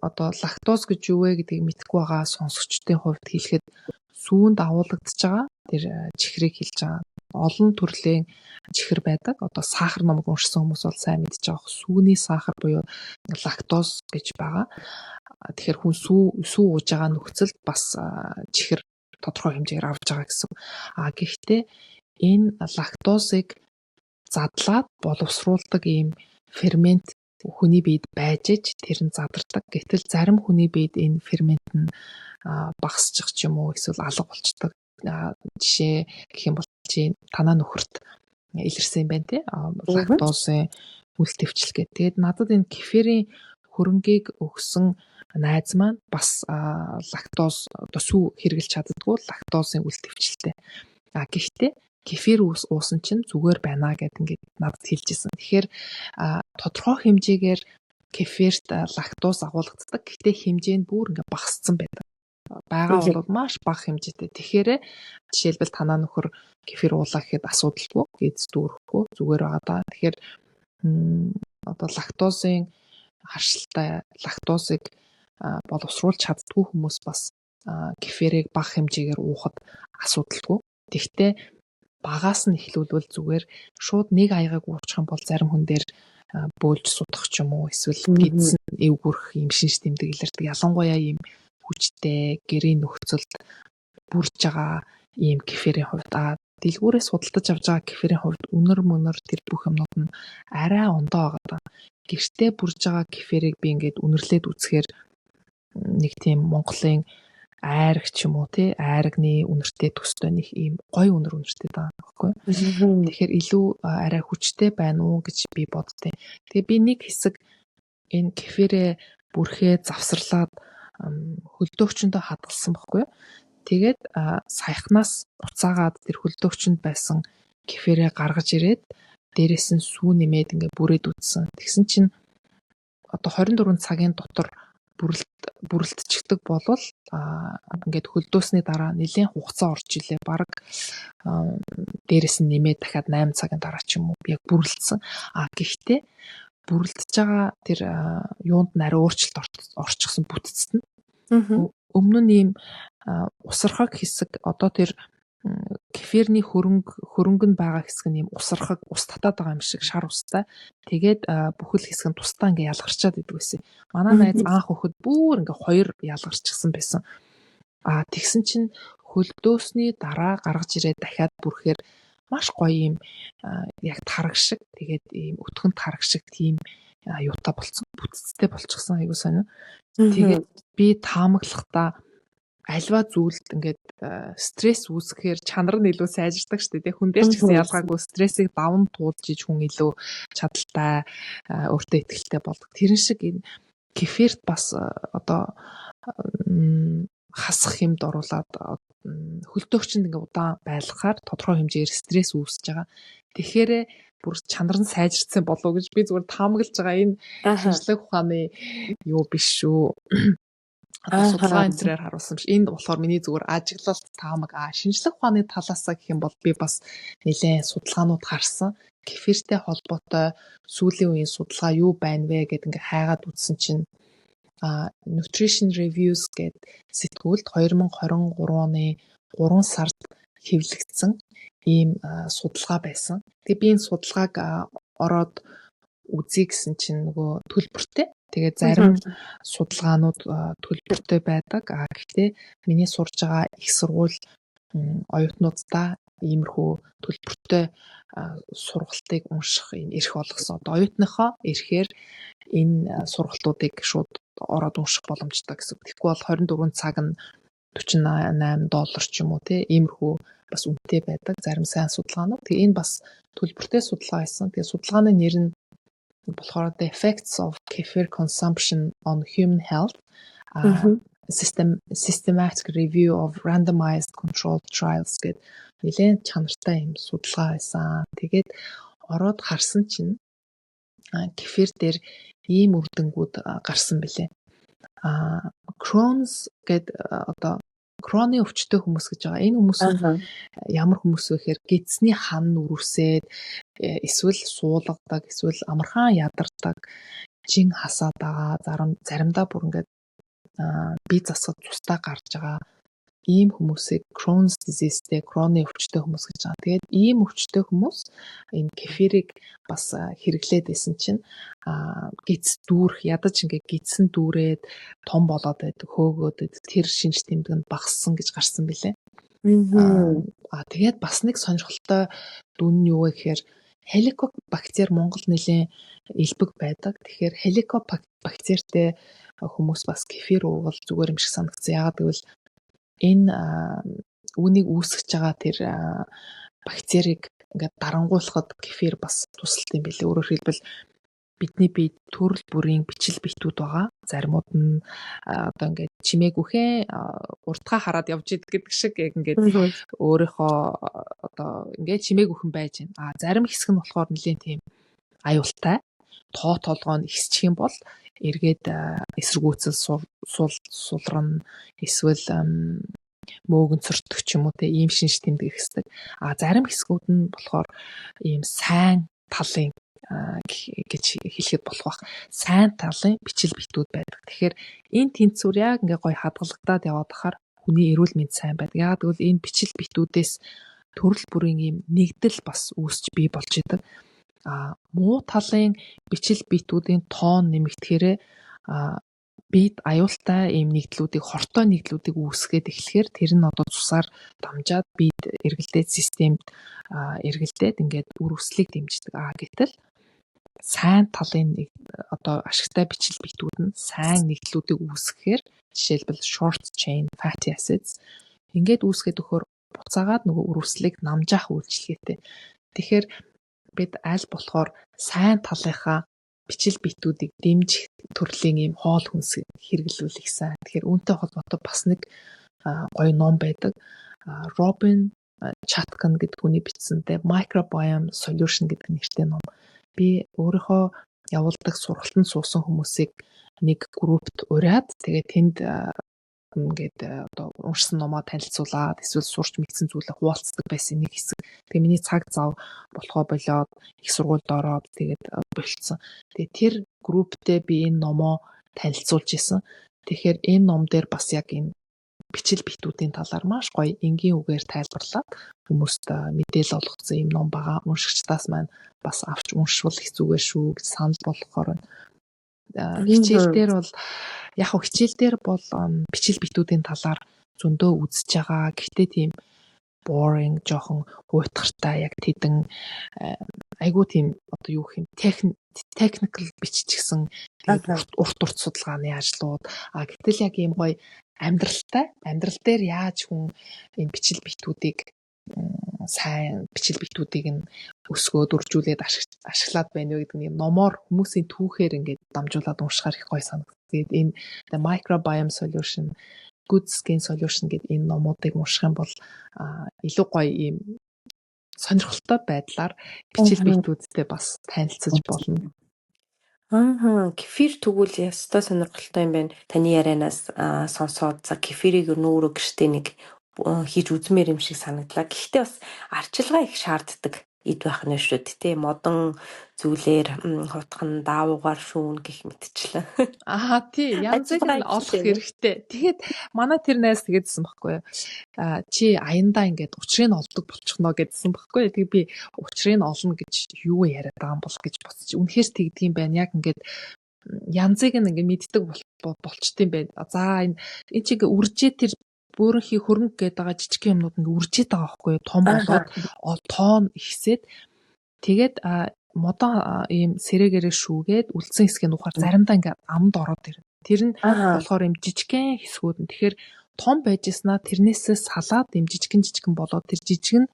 одоо лактоз гэж юу вэ гэдгийг мэдэхгүй байгаа сонсогчдын хувьд хэлэхэд, сүүнд агуулагдаж байгаа тэр чихрийг хэлж байгаа. Олон төрлийн чихэр байдаг. Одоо сахар номыг уншсан хүмүүс бол сайн мэдж байгаа. Сүүний сахар буюу лактоз гэж байгаа. Тэгэхээр хүн сүү сүү ууж байгаа нөхцөлд бас чихэр тодорхой хэмжээгээр авч байгаа гэсэн. А гэхдээ энэ лактозыг задлаад боловсруулдаг ийм фермент хүний биед байж иж тэр нь задардаг. Гэтэл зарим хүний биед энэ фермент нь багасчих ч юм уу, эсвэл алга болчдөг. Жишээ гэх юм бол чи танаа нөхөрт илэрсэн юм байна, тий. Лактозын үл тэвчлэх гэх. Тэгээд надад энэ кефирийн хөрөнгийг өгсөн найз маань бас лактоз, одоо сүү хэрэглэж чаддаггүй, лактозын үл тэвчлэлтэй. А гэхдээ кефир уусан чинь зүгээр байна гэд ингээд надад хэлж исэн. Тэгэхээр тодорхой хэмжээгээр кефирт лактоз агуулгаддаг. Гэхдээ хэмжээ нь бүр ингээд багассан байдаг. Байгаа бол маш бага хэмжээтэй. Тэгэхээр жишээлбэл танаа нөхөр кефир уулаа гэхэд асуудалгүй, гэдэс дүүрэхгүй, зүгээр байгаа даа. Тэгэхээр одоо лактозын харшилтай, лактозыг боловсруулж чаддаггүй хүмүүс бас кефирийг бага хэмжээгээр уухад асуудалгүй. Тэгэхдээ багаас нь эхлүүлвэл зүгээр. Шууд нэг аягыг уучих юм бол зарим хүн дээр бөөлж судах ч юм уу, эсвэл гэдэс нь эвгүрэх юм шинж тэмдэг илэрдэг. Ялангуяа ийм хүчтэй гэрийн нөхцөлд бүрж байгаа ийм кефирийн хувьд, дэлгүүрээс худалдаж авч байгаа кефирийн хувьд үнэр мөнөр тэр бүх юмнууд нь арай ондоо байгаа даа. Гэртээ бүрж байгаа кефирийг би ингээд үнэрлээд үзэхээр нэг тийм Монголын айраг ч юм уу, тий, айрагны үнэртэй төстэй нэг ийм гоё үнэр үнэртэй байгаа байхгүй. Тэгэхээр илүү арай хүчтэй байна уу гэж би боддیں۔ Тэгээ би нэг хэсэг энэ кефирээ бүрхээ завсарлаад хөлдөөгчөндөө хадгалсан байхгүй. Тэгээд саяхнаас буцаагаад тэр хөлдөөгчөнд байсан кефирээ гаргаж ирээд, дээрээс нь сүү нэмээд ингээ бүрээд үзсэн. Тэгсэн чинь одоо 24 цагийн дотор бүрэлдчихдэг болвол ингээд хөлдөөсний дараа нэлээн хугацаа орж илээ. Бараг дээрээс нь нэмээд дахиад 8 цагийн дараа ч юм уу яг бүрэлдсэн. А гэхдээ бүрэлдэж байгаа тэр юунд нь арай өөрчлөлт орчихсон бүтцэд нь. Өмнө нь ийм усархаг хэсэг, одоо тэр кефирний хөрөнгө нь байгаа хэсэг нь ийм усархаг, ус татаад байгаа юм шиг шар устай. Тэгээд бүхэл хэсэг нь тусдаа ингээ ялгарчаад идэг байсан. Манай найз анх өгөхөд бүр ингээ хоёр ялгарчихсан байсан. А тэгсэн чинь хөлдөөсний дараа гаргаж ирээд дахиад бүрхээр маш гоё ийм яг тараг шиг, тэгээд ийм өтгөн тараг шиг тийм юутай болцсон, бүтцтэй болчихсон, айгуу сонин. Тэгээд би таамаглахдаа альва зүйлд ингээд стресс үүсгэхээр чанар нь илүү сайжирдаг шүү дээ. Хүн дээр ч гэсэн ялгаагүй стрессийг даван туулж иж хүн илүү чадалтай, өөртөө итгэлтэй болдог. Тэрэн шиг энэ кефирт бас одоо хасах хэмд оруулаад хөлдөөгчөнд ингээ удаан байлгахаар тодорхой хэмжээгээр стресс үүсэж байгаа. Тэгэхээр бүр чанар нь сайжирсан болов уу гэж би зүгээр таамаглаж байгаа. Энэ шинжлэх ухааны юу биш шүү. Одоо судалгаа энэ тэрээр харуулсан биш. Энд болохоор миний зүгээр ажиглалт, таамаг, шинжлэх ухааны талаасаа гэх юм бол би бас нэлээд судалгаанууд харсан. Кефиртэй холбоотой сүүлийн үеийн судалгаа юу байна вэ гэд ингээ хайгаад үзсэн чинь Nutrition Reviews гээд сэтгүүлд 2023 оны 3 сард хэвлэгдсэн ийм судалгаа байсан. Тэгээ би энэ судалгааг ороод үзье гэсэн чинь нөгөө төлбөртэй. Тэгээ зарим судалгаанууд төлбөртэй байдаг. Гэхдээ миний сурж байгаа их сургууль оюутнууддаа иймэрхүү төлбөртэй сургалтыг унших юм эрх олгосон. Одоо оюутныхоо эрхээр энэ сургалтуудыг шууд ороод унших боломжтой гэсэн. Тэгэхгүй бол 24 цаг нь 48 доллар ч юм уу, те, иймэрхүү бас үнэтэй байдаг зарим сайн судалгаанууд. Тэгээ энэ бас төлбөртэй судалгаа байсан. Тэгээ судалгааны нэр нь болохоор The Effects of Kefir Consumption on Human Health, Systematic Review of Randomized Controlled Trials гэдэг нэлээд чанартай юм судалгаа байсан. Тэгээд ороод харсан чинь кефир дээр ийм үр дүнгүүд гарсан бэлээ. Crohn's гээд, одоо Крон өвчтэй хүмүүс гэж байгаа. Энэ хүмүүс ямар хүмүүс вэ гэхээр гэдсний хан нүрүүсээд, эсвэл суулгадаг, эсвэл амархан ядардаг, жин хасаад байгаа, заримдаа бүр ингээд бие засахад цустай гарч байгаа ийм хүмүүсийг Crohn's disease-тэй, Crohn-ы өвчтэй хүмүүс гэж байгаа. Тэгээд ийм өвчтэй хүмүүс энэ кефирийг бас хэрэглээд байсан чинь гэдэс дүүрэх, ядаж ингээ гэдсэн дүүрээд том болоод байдаг, хөөгөөд байдаг тэр шинж тэмдэг нь багассан гэж гарсан билээ. Тэгээд бас нэг сонирхолтой дүн нь юу вэ гэхээр Helicobacter Монгол нэлээн элбэг байдаг. Тэгэхээр Helicobacter-тэй хүмүүс бас кефир уувал зүгээр юм шиг санагдсан. Яагаад гэвэл энэ үүнийг үүсгэж байгаа тэр бактерийг ингээд дарангуйлахад кефир бас тусалт юм билээ. Өөрөөр хэлбэл, бидний биед төрөл бүрийн бичил битүүд байгаа. Заримуд нь одоо ингээд чимээгүйхэн урдгаа хараад явж идэг гэдэг шиг яг ингээд өөрийнхөө одоо ингээд чимээгүйхэн байж байна. Зарим хэсэг нь болохоор нэлээн тийм аюултай. Тоо толгой нь ихсчих юм бол эргээд эсэргүүцэл сул сулран, эсвэл мөөгөнцөртөх ч юм уу, те, ийм шинж тэмдэг ихсдэг. Зарим хэсгүүд нь болохоор ийм сайн талын гэж хэлэхэд болох бах. Сайн талын бичил битүүд байдаг. Тэгэхээр энэ тэнцвэр яг ингээ гоё хадгалагдаад яваад байхаар хүний эрүүл мэнд сайн байдаг. Яагаад гэвэл энэ бичил битүүдээс төрөл бүрийн ийм нэгдэл бас үүсч бий болж идэг. Муу талын бичил битүүдийн тоон нэмэгдэхээр бид аюултай ийм нэгдлүүдийг, хортой нэгдлүүдийг үүсгээд эхлэхээр тэр нь одоо цусаар дамжаад бид эргэлдээд, системд эргэлдээд ингээд үр өслийг дэмждэг. Гэтэл сайн талын нэг одоо ашигтай бичил битүүд нь сайн нэгдлүүдийг үүсгэхээр, жишээлбэл, short chain fatty acids ингээд үүсгээд өгөхөөр буцаагаад нөгөө үр өслийг намжаах үйлчилгээтэй. Тэгэхээр бид аль болохоор сайн талынхаа бичил битүүдийг дэмжих төрлийн ийм хоол хүнс хэрэглүүл их сайн. Тэгэхээр үүнтэй холбоотой бас нэг гоё ном байдаг. Robin Chutkan гэдэг хүний бичсэн The Microbiome Solution гэдэг нэртэй ном. Би өөрийнхөө явуулдаг сургалтанд суусан хүмүүсийг нэг группт уриад, тэгээ тэнд ингээд одоо уншсан номоо танилцуулаад, эсвэл сурч мэдсэн зүйлээ хуваалцдаг байсан нэг хэсэг. Тэгээ миний цаг зав болохоо болоод их сургуульд ороод тэгээд болцсон. Тэгээ тэр групптэй би энэ номоо танилцуулж исэн. Тэгэхээр энэ ном дээр бас яг энэ бичил битүүдийн талаар маш гоё энгийн үгээр тайлбарлаад хүмүүст мэдээлэл олгоцсон юм ном байгаа. Уншигчдаас маань бас авч уншвал их зүгээр шүү гэж санал болгохоор байна. Хичээл дээр бол яг хөө хичээл дээр бол бичил битүүдийн талаар зөндөө үзэж байгаа. Гэхдээ тийм boring, жоохон уйтгартай, яг тэдэн айгуу тийм одоо юу гэх юм, technical биччихсэн, тэгээд урт урт судалгааны ажлууд. Гэтэл яг ийм гоё амьдралтай, амьдрал дээр яаж хүн энэ бичил битүүдийг, сайн бичил битүүдийг нь өсгөөд үржүүлээд ашиглаад байна вэ гэдэг нь номоор, хүмүүсийн түүхээр ингээд дамжуулаад уншихаар их гоё санагдав. Тэгээд энэ The Microbiome Solution, Good Skin Solution гэдэг энэ номуудыг унших юм бол илүү гоё ийм сонирхолтой байдлаар бичил битүүдтэй бас танилцаж болно. Аа, кефир тэгвэл ёстой сонирхолтой юм байна. Таны ярианаас сонсоод за кефирийг ер нь өөрөө гэртээ нэг хийж үзмээр юм шиг санагдлаа. Гэхдээ бас арчилгаа их шаарддаг эд байх нь шүү дээ. Тэ модон зүйлээр хутхан даавуугаар шүүн гэх мэтчлэн. Аа тий, янзыг Ажиллагаа нь их олох шүү дээ. хэрэгтэй. Тэгээд манай тэр найз тэгээдсэн байхгүй юу? Чи аяндаа ингээд учрыг нь олдог болчихно гэдсэн байхгүй юу? Тэгээ би учрыг нь олно гэж юу яриад байгаа юм бол гэж бодчих. Үнэхээр тэгдэг юм байна. Яг ингээд янзыг нь ингээд мэддэг болчт юм байна. За энэ чи ингээд үржээ тэр бөөрөнхий хөрөнгө гэдэг байгаа жижиг юмнууд ингээд үржээд байгаа байхгүй юу? Том болоод тоон ихсээд тэгээд модон ийм сэрээгээрээ шүүгээд үлдсэн хэсгийг нуухаар заримдаа ингээд амд ороод ирнэ. Тэр нь болохоор ийм жижигхэн хэсгүүд нь. Тэгэхээр том байжснаа тэрнээсээ салаад ийм жижигэн жижигэн болоод тэр жижиг нь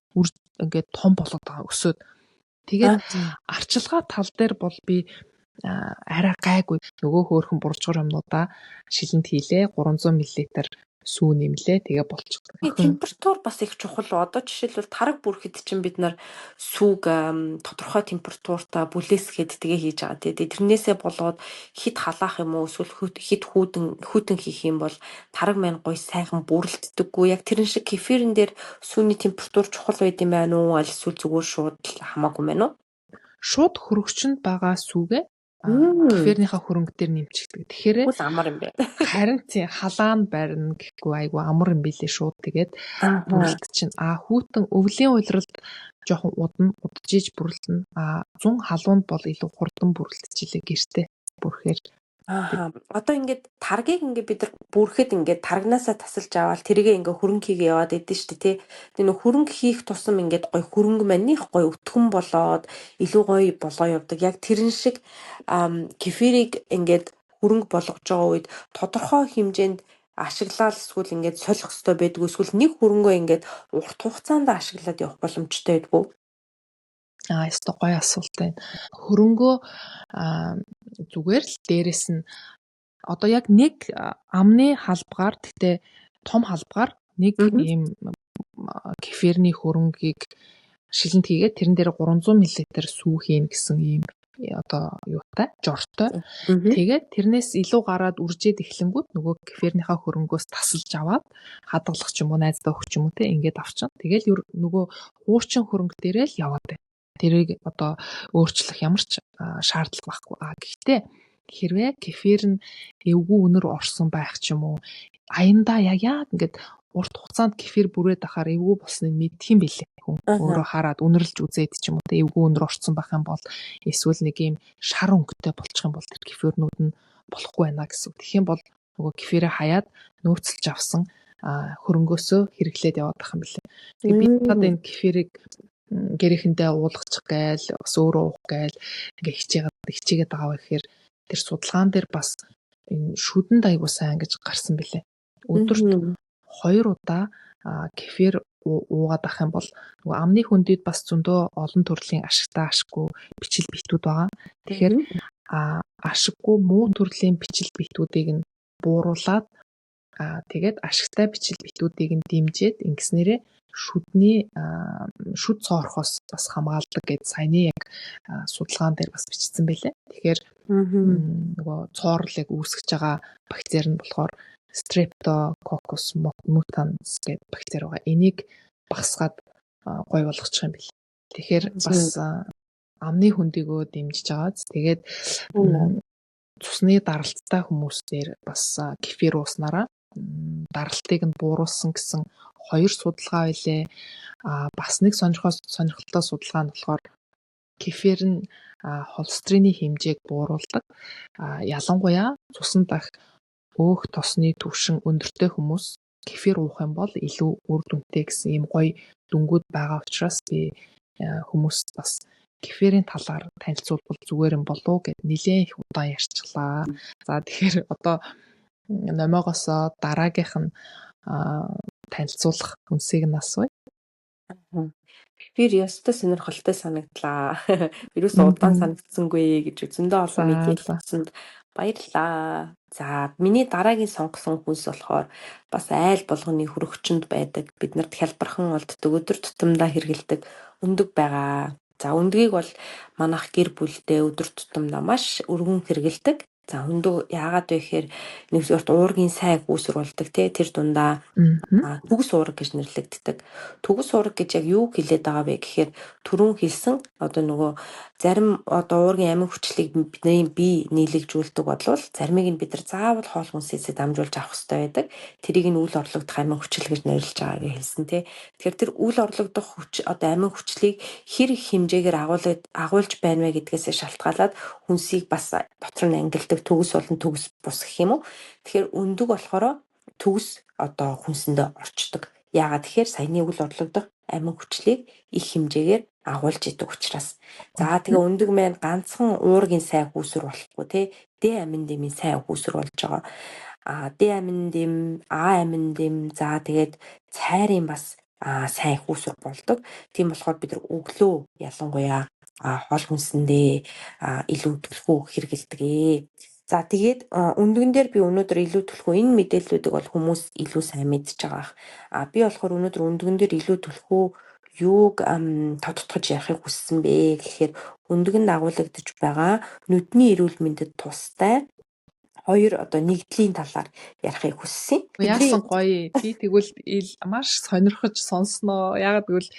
ингээд том болоод байгаа өсөөд. Тэгээд арчилгаа тал дээр бол би арай гайгүй нөгөө хөөрхөн буржгар юмнуудаа шилэнд хийлээ 300 мл сүү нэмлээ тэгээ болчихдог. Температур бас их чухал. Одоо жишээлбэл тараг бүрхэд чинь бид нар сүүг тодорхой температуртаа бүлээсгээд тэгээ хийж байгаа. Тэгээ тэрнээсээ болоод хит халаах юм уу эсвэл хит хүйтэн хийх юм бол тараг маань гоё сайхан бүрэлддэггүй. Яг тэрэн шиг кефирэн дээр сүүний температур чухал байд юм байна уу? Аль эсвэл зүгээр шууд хамаагүй байна уу? Шууд хөрөгчөнд байгаа сүүгээ кефирнийхаа хөрөнгө дээр нэмчихдэг. Тэгэхээр үл амар юм байна. Харин тийм халаан барина гэхгүй айгу амар юм билээ шууд тэгээд бүрэлт чинь. Хүүтэн өвлийн улиралд жоохон удна, удажиж бүрэлдэнэ. Зун халуунд бол илүү хурдан бүрэлдчихлээ гэртээ бүрхээр. Аа. Одоо ингээд таргийг ингээд бид нар бүрхэд ингээд таргнаасаа тасалж аваад тэргээ ингээд хөрөнгө хийгээ яваад идэв шүү дээ тий. Тэгээ нөх хөрөнгө хийх тусам ингээд гой хөрөнгө маань их гой өтгөн болоод илүү гоё болоо явдаг. Яг тэрэн шиг кефирийг ингээд хөрөнгө болгож байгаа үед тодорхой хэмжээнд ашиглаад эсвэл ингээд солих ёстой байдгүй эсвэл нэг хөрөнгөө ингээд урт хугацаанд ашиглаад явах боломжтой байдгүй. Ёстой гоё асуулт байна. Хөрөнгөө зүгээр л дээрэс нь одоо яг нэг амны халбгаар гэхдээ том халбгаар нэг ийм кефирний хөрөнгийг шилэнд хийгээд тэрэн дээр 300 мл сүү хийнэ гэсэн ийм одоо юутай жортой. Тэгээд тэрнээс илүү гараад үржээд эхлэнгүүт нөгөө кефирнийхаа хөрөнгөөс тасалж аваад хадгалах ч юм уу найздаа өгч юм уу те ингээд авчин. Тэгэл нөгөө хуучин хөрөнгө дээрээ л яваад байна. Тэрийг одоо өөрчлөх ямар ч шаардлага байхгүй. Гэхдээ хэрвээ кефир нь эвгүй үнэр орсон байх ч юм уу аяндаа яг ингээд урт хугацаанд кефир бүрээд ахаар эвгүй болсныг мэдх юм билээ. Хүн өөрөө хараад үнэрлж үзээд ч юм уу те эвгүй үнэр орсон байх юм бол эсвэл нэг юм шар өнгөтэй болчих юм бол тэр кефирнүүд нь болохгүй байна гэсэн үг. Тэгэх юм бол нөгөө кефирээ хаяад нөөцлөж авсан хөрөнгөөсөө хэрэглээд яваад байх юм билээ. Тэгээ би одоо энэ кефирийг гэрээхэндээ уулгачих гээл бас өөрөө уух гээл ингээ хичээгээд байгаа вэ гэхээр тэр судалгаан дээр бас энэ шүдэнд айгуу сайн гэж гарсан билээ. Өдөрт 2 удаа кефир уугаад ах юм бол нөгөө амны хөндөд бас зөндөө олон төрлийн ашигтай ашиггүй бичил битүүд байгаа. Тэгэхээр ашиггүй муу төрлийн бичил битүүдийг нь бууруулад тэгээд ашигтай бичил битүүдийг нь дэмжиж ингэснээрээ шүдний шүд цоорхоос бас хамгаалдаг гэд саяны яг судалгаан дээр бас бичсэн байлээ. Тэгэхээр нөгөө цоорлыг үүсгэж байгаа бактери нь болохоор Streptococcus mutans гэдэг бактери байгаа. Энийг багасгаад гоё болгочих юм бэл. Тэгэхээр бас амны хөндийгөө дэмжиж байгааз. Тэгээд цусны даралттай хүмүүстээр бас кефир ууснараа даралтыг нь бууруулсан гэсэн 2 судалгаа байлээ. Бас нэг сонирхолтой судалгаа нь болохоор кефир нь холестерины хэмжээг бууруулдаг. Ялангуяа цусан дах өөх тосны түвшин өндөртэй хүмүүс кефир уух юм бол илүү үр дүнтэй гэсэн ийм гоё дүнгууд байгаа учраас би хүмүүст бас кефирийн талаар танилцуулбал зүгээр юм болов уу гэд нэлээд их удаан ярьчихлаа. За тэгэхээр одоо номоогоосоо дараагийнх нь танилцуулах хүнсийг нь асууя. Кефир ёстой сонирхолтой санагдлаа. Ерөөсөө удаан санагдсангүй гэж зөндөө олон мэдээлэл авсанд баярлалаа. За миний дараагийн сонгосон хүнс болохоор бас айл болгоны хөрөгчөнд байдаг. Бид нарт хялбархан олддог, өдөр тутамдаа хэрэглэдэг өндөг байгаа. За өндгийг бол манайх гэр бүлдээ өдөр тутамдаа маш өргөн хэрэглэдэг. За өндөг яагаад вэ гэхээр нэгдүгээрт уургийн сайн үүсвэр болдог тий тэр дундаа төгс уураг гэж нэрлэгддэг. Төгс уураг гэж яг юу хэлээд байгаа вэ гэхээр түрүүн хэлсэн одоо нөгөө зарим одоо уургийн амин хүчлийг бидний бие нийлэгжүүлдэг болвол заримыг нь бид нар заавал хоол хүнсээсээ дамжуулж авах хэрэгтэй байдаг. Тэрийг нь үл орлогдох амин хүчил гэж нэрлэж байгаа гэж хэлсэн тий. Тэгэхээр тэр үл орлогдох хүч одоо амин хүчлийг хэр их хэмжээгээр агуулж байна вэ гэдгээсээ шалтгаалаад хүнсийг бас дотор нь ангилдаг төгс болон төгс бус гэх юм уу. Тэгэхээр өндөг болохоор төгс одоо хүнсэндээ орчдөг. Яагаад тэгэхээр саяны үл орлогдох амин хүчлийг их хэмжээгээр агуулж идэг учраас. За тэгээ өндөг маань ганцхан уургийн сайн үүсвэр болохгүй тий. Д амин дэмийн сайн үүсвэр болж байгаа. А Д амин дэм, А амин дэм, за тэгээд цайрын бас сайн үүсвэр болдог. Тийм болохоор бид нар өглөө ялангуяа хоол хүнсэндээ илүү түлхүү хэрэглэдэг ээ. За тэгээд өндгөн дээр би өнөөдөр илүү түлхүү энэ мэдээллүүдийг бол хүмүүс илүү сайн мэдж байгаа ах. А би болохоор өнөөдөр өндгөн дээр илүү түлхүү юуг тодтогч ярихыг хүссэн бэ гэхээр өндгөнд агуулгадж байгаа нүдний эрүүл мэндэд тустай хоёр одоо нэгдлийн талаар ярихыг хүссэн. Яасан гоё. Би тэгвэл маш сонирхож сонсноо. Яагаад гэвэл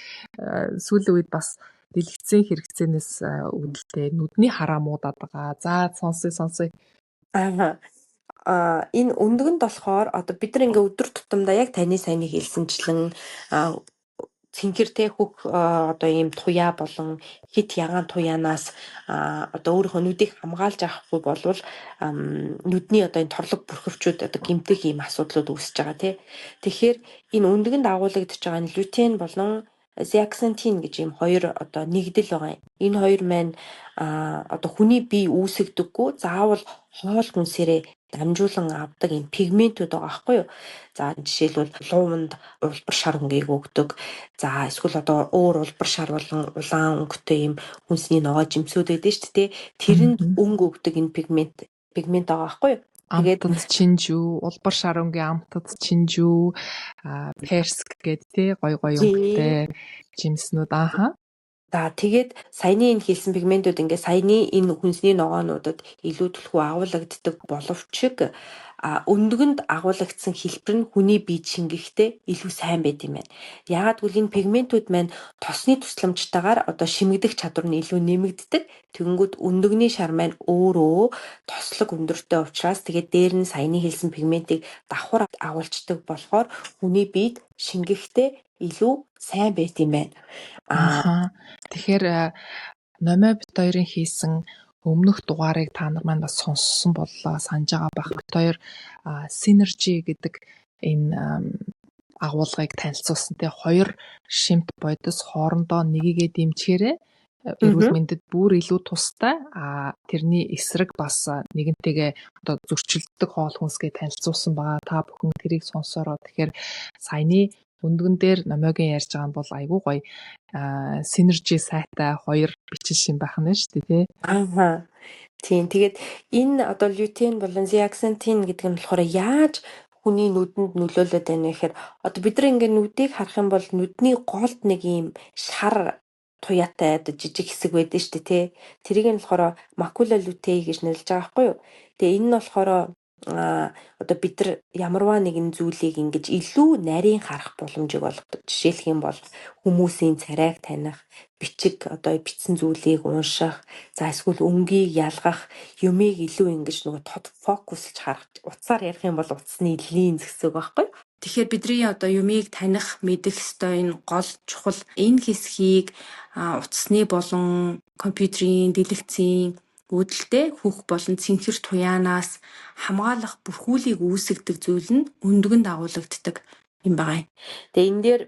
сүүлийн үед бас дэлгэцэн хэрэгцээнээс үүдэлтэй нүдний хараа муудаад байгаа. За сонсъё. Аа. Энэ өндгөнд болохоор одоо бид нар ингээ өдөр тутамдаа яг таны саяны хэлсэнчлэн цэнхэр те хөх одоо ийм туяа болон хит ягаан туяанаас одоо өөрийнхөө нүдийг хамгаалж авахгүй болвол нүдний одоо энэ торлог бүрхөвчүүд одоо гэмтэх ийм асуудлууд үүсэж байгаа тий. Тэгэхээр энэ өндгөнд агуулгадж байгаа энэ лютеин болон зеаксантин гэж ийм хоёр одоо нэгдэл байгаа. Энэ хоёр маань одоо хүний бие үүсгдэггүй заавал хоол хүнсээрээ дамжуулан авдаг юм пигментүүд байгаа байхгүй юу. За жишээлбэл лууванд улбар шар өнгийг өгдөг. За эсвэл одоо өөр улбар шар болон улаан өнгөтэй юм хүнсний ногоо жимсүүд байдаг шүү дээ. Тэрэнд өнгө өгдөг энэ пигмент байгаа байхгүй юу. Тэгээд амтад чинжүү, улбар шар өнгийн амтад чинжүү, перск гээд тий гой гой өнгөтэй жимснүүд ааха. За тэгээд саяны энэ хэлсэн пигментүүд ингээ саяны энэ хүнсний ногоонуудад илүү түлхүү агуулгаддаг боловч өндгөнд агуулгадсан хэлбэр нь хүний бие шингэхдээ илүү сайн байд юм байна. Яагаад гэвэл энэ пигментүүд маань тосны тусламжтайгаар одоо шимэгдэх чадвар нь илүү нэмэгддэг. Тэгэнгүүт өндөгний шар маань өөрөө тослог өндөртэй учраас тэгээд дээр нь саяны хэлсэн пигментийг давхар агуулцдаг болохоор хүний биед шингэхдээ илүү сайн байд юм байна. Аа тэгэхээр Номой бит хоёрын хийсэн өмнөх дугаарыг та нар маань бас сонссон боллоо санаж байгаа байх. Бит хоёр synergy гэдэг энэ агуулгыг танилцуулсан те хоёр шимт бодис хоорондоо нэгийгээ дэмжихээрээ эрүүл мэндэд бүр илүү тустай тэрний эсрэг бас нэгэнтэйгээ одоо зөрчилддөг хоол хүнсгээ танилцуулсан байгаа. Та бүхэн тэрийг сонсороо. Тэгэхээр саяны өндгөн дээр Номойгийн ярьж байгаа нь бол айгүй гоё синержи сайтай хоёр бичил шим байх нь шүү дээ тий. Аа. Тийм. Тэгээд энэ одоо лютеин болон зеаксантин гэдэг нь болохоор яаж хүний нүдэнд нөлөөлөд байна вэ гэхээр одоо бид нар ингээ нүдийг харах юм бол нүдний голд нэг ийм шар туяатай одоо жижиг хэсэг байдаг шүү дээ тий. Тэрийг нь болохоор макула лютей гэж нэрлэж байгаа байхгүй юу? Тэгээ энэ нь болохоор одоо бид нар ямарваа нэгэн зүйлийг ингэж илүү нарийн харах боломжийг олгодог. Жишээлх юм бол хүмүүсийн царайг таних, бичиг одоо бичсэн зүйлийг унших, за эсвэл өнгийг ялгах, юмыг илүү ингэж нөгөө тод фокуслж харах. Утсаар ярих юм бол утасны линз гэсэн үг байхгүй юу? Тэгэхээр бидний одоо юмыг таних, мэдэх ёстой энэ гол чухал энэ хэсгийг утасны болон компьютерийн, дэлгэцийн үүдэлтэй хөх болон цэнхэр туяанаас хамгаалах бүрхүүлийг үүсгэдэг зүйл нь өндгөнд агуулгаддаг юм байгаа юм. Тэгээ энэ дээр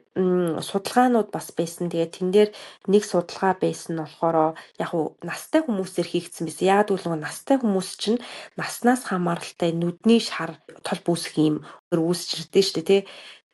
судалгаанууд бас байсан. Тэгээ тэн дээр нэг судалгаа байсан нь болохоор яг уу настай хүмүүсээр хийгдсэн байсан. Яагаад гэвэл нөгөө настай хүмүүс чинь наснаас хамааралтай нүдний шар тол үүсэх юм үүсч ирдэ шүү дээ тий.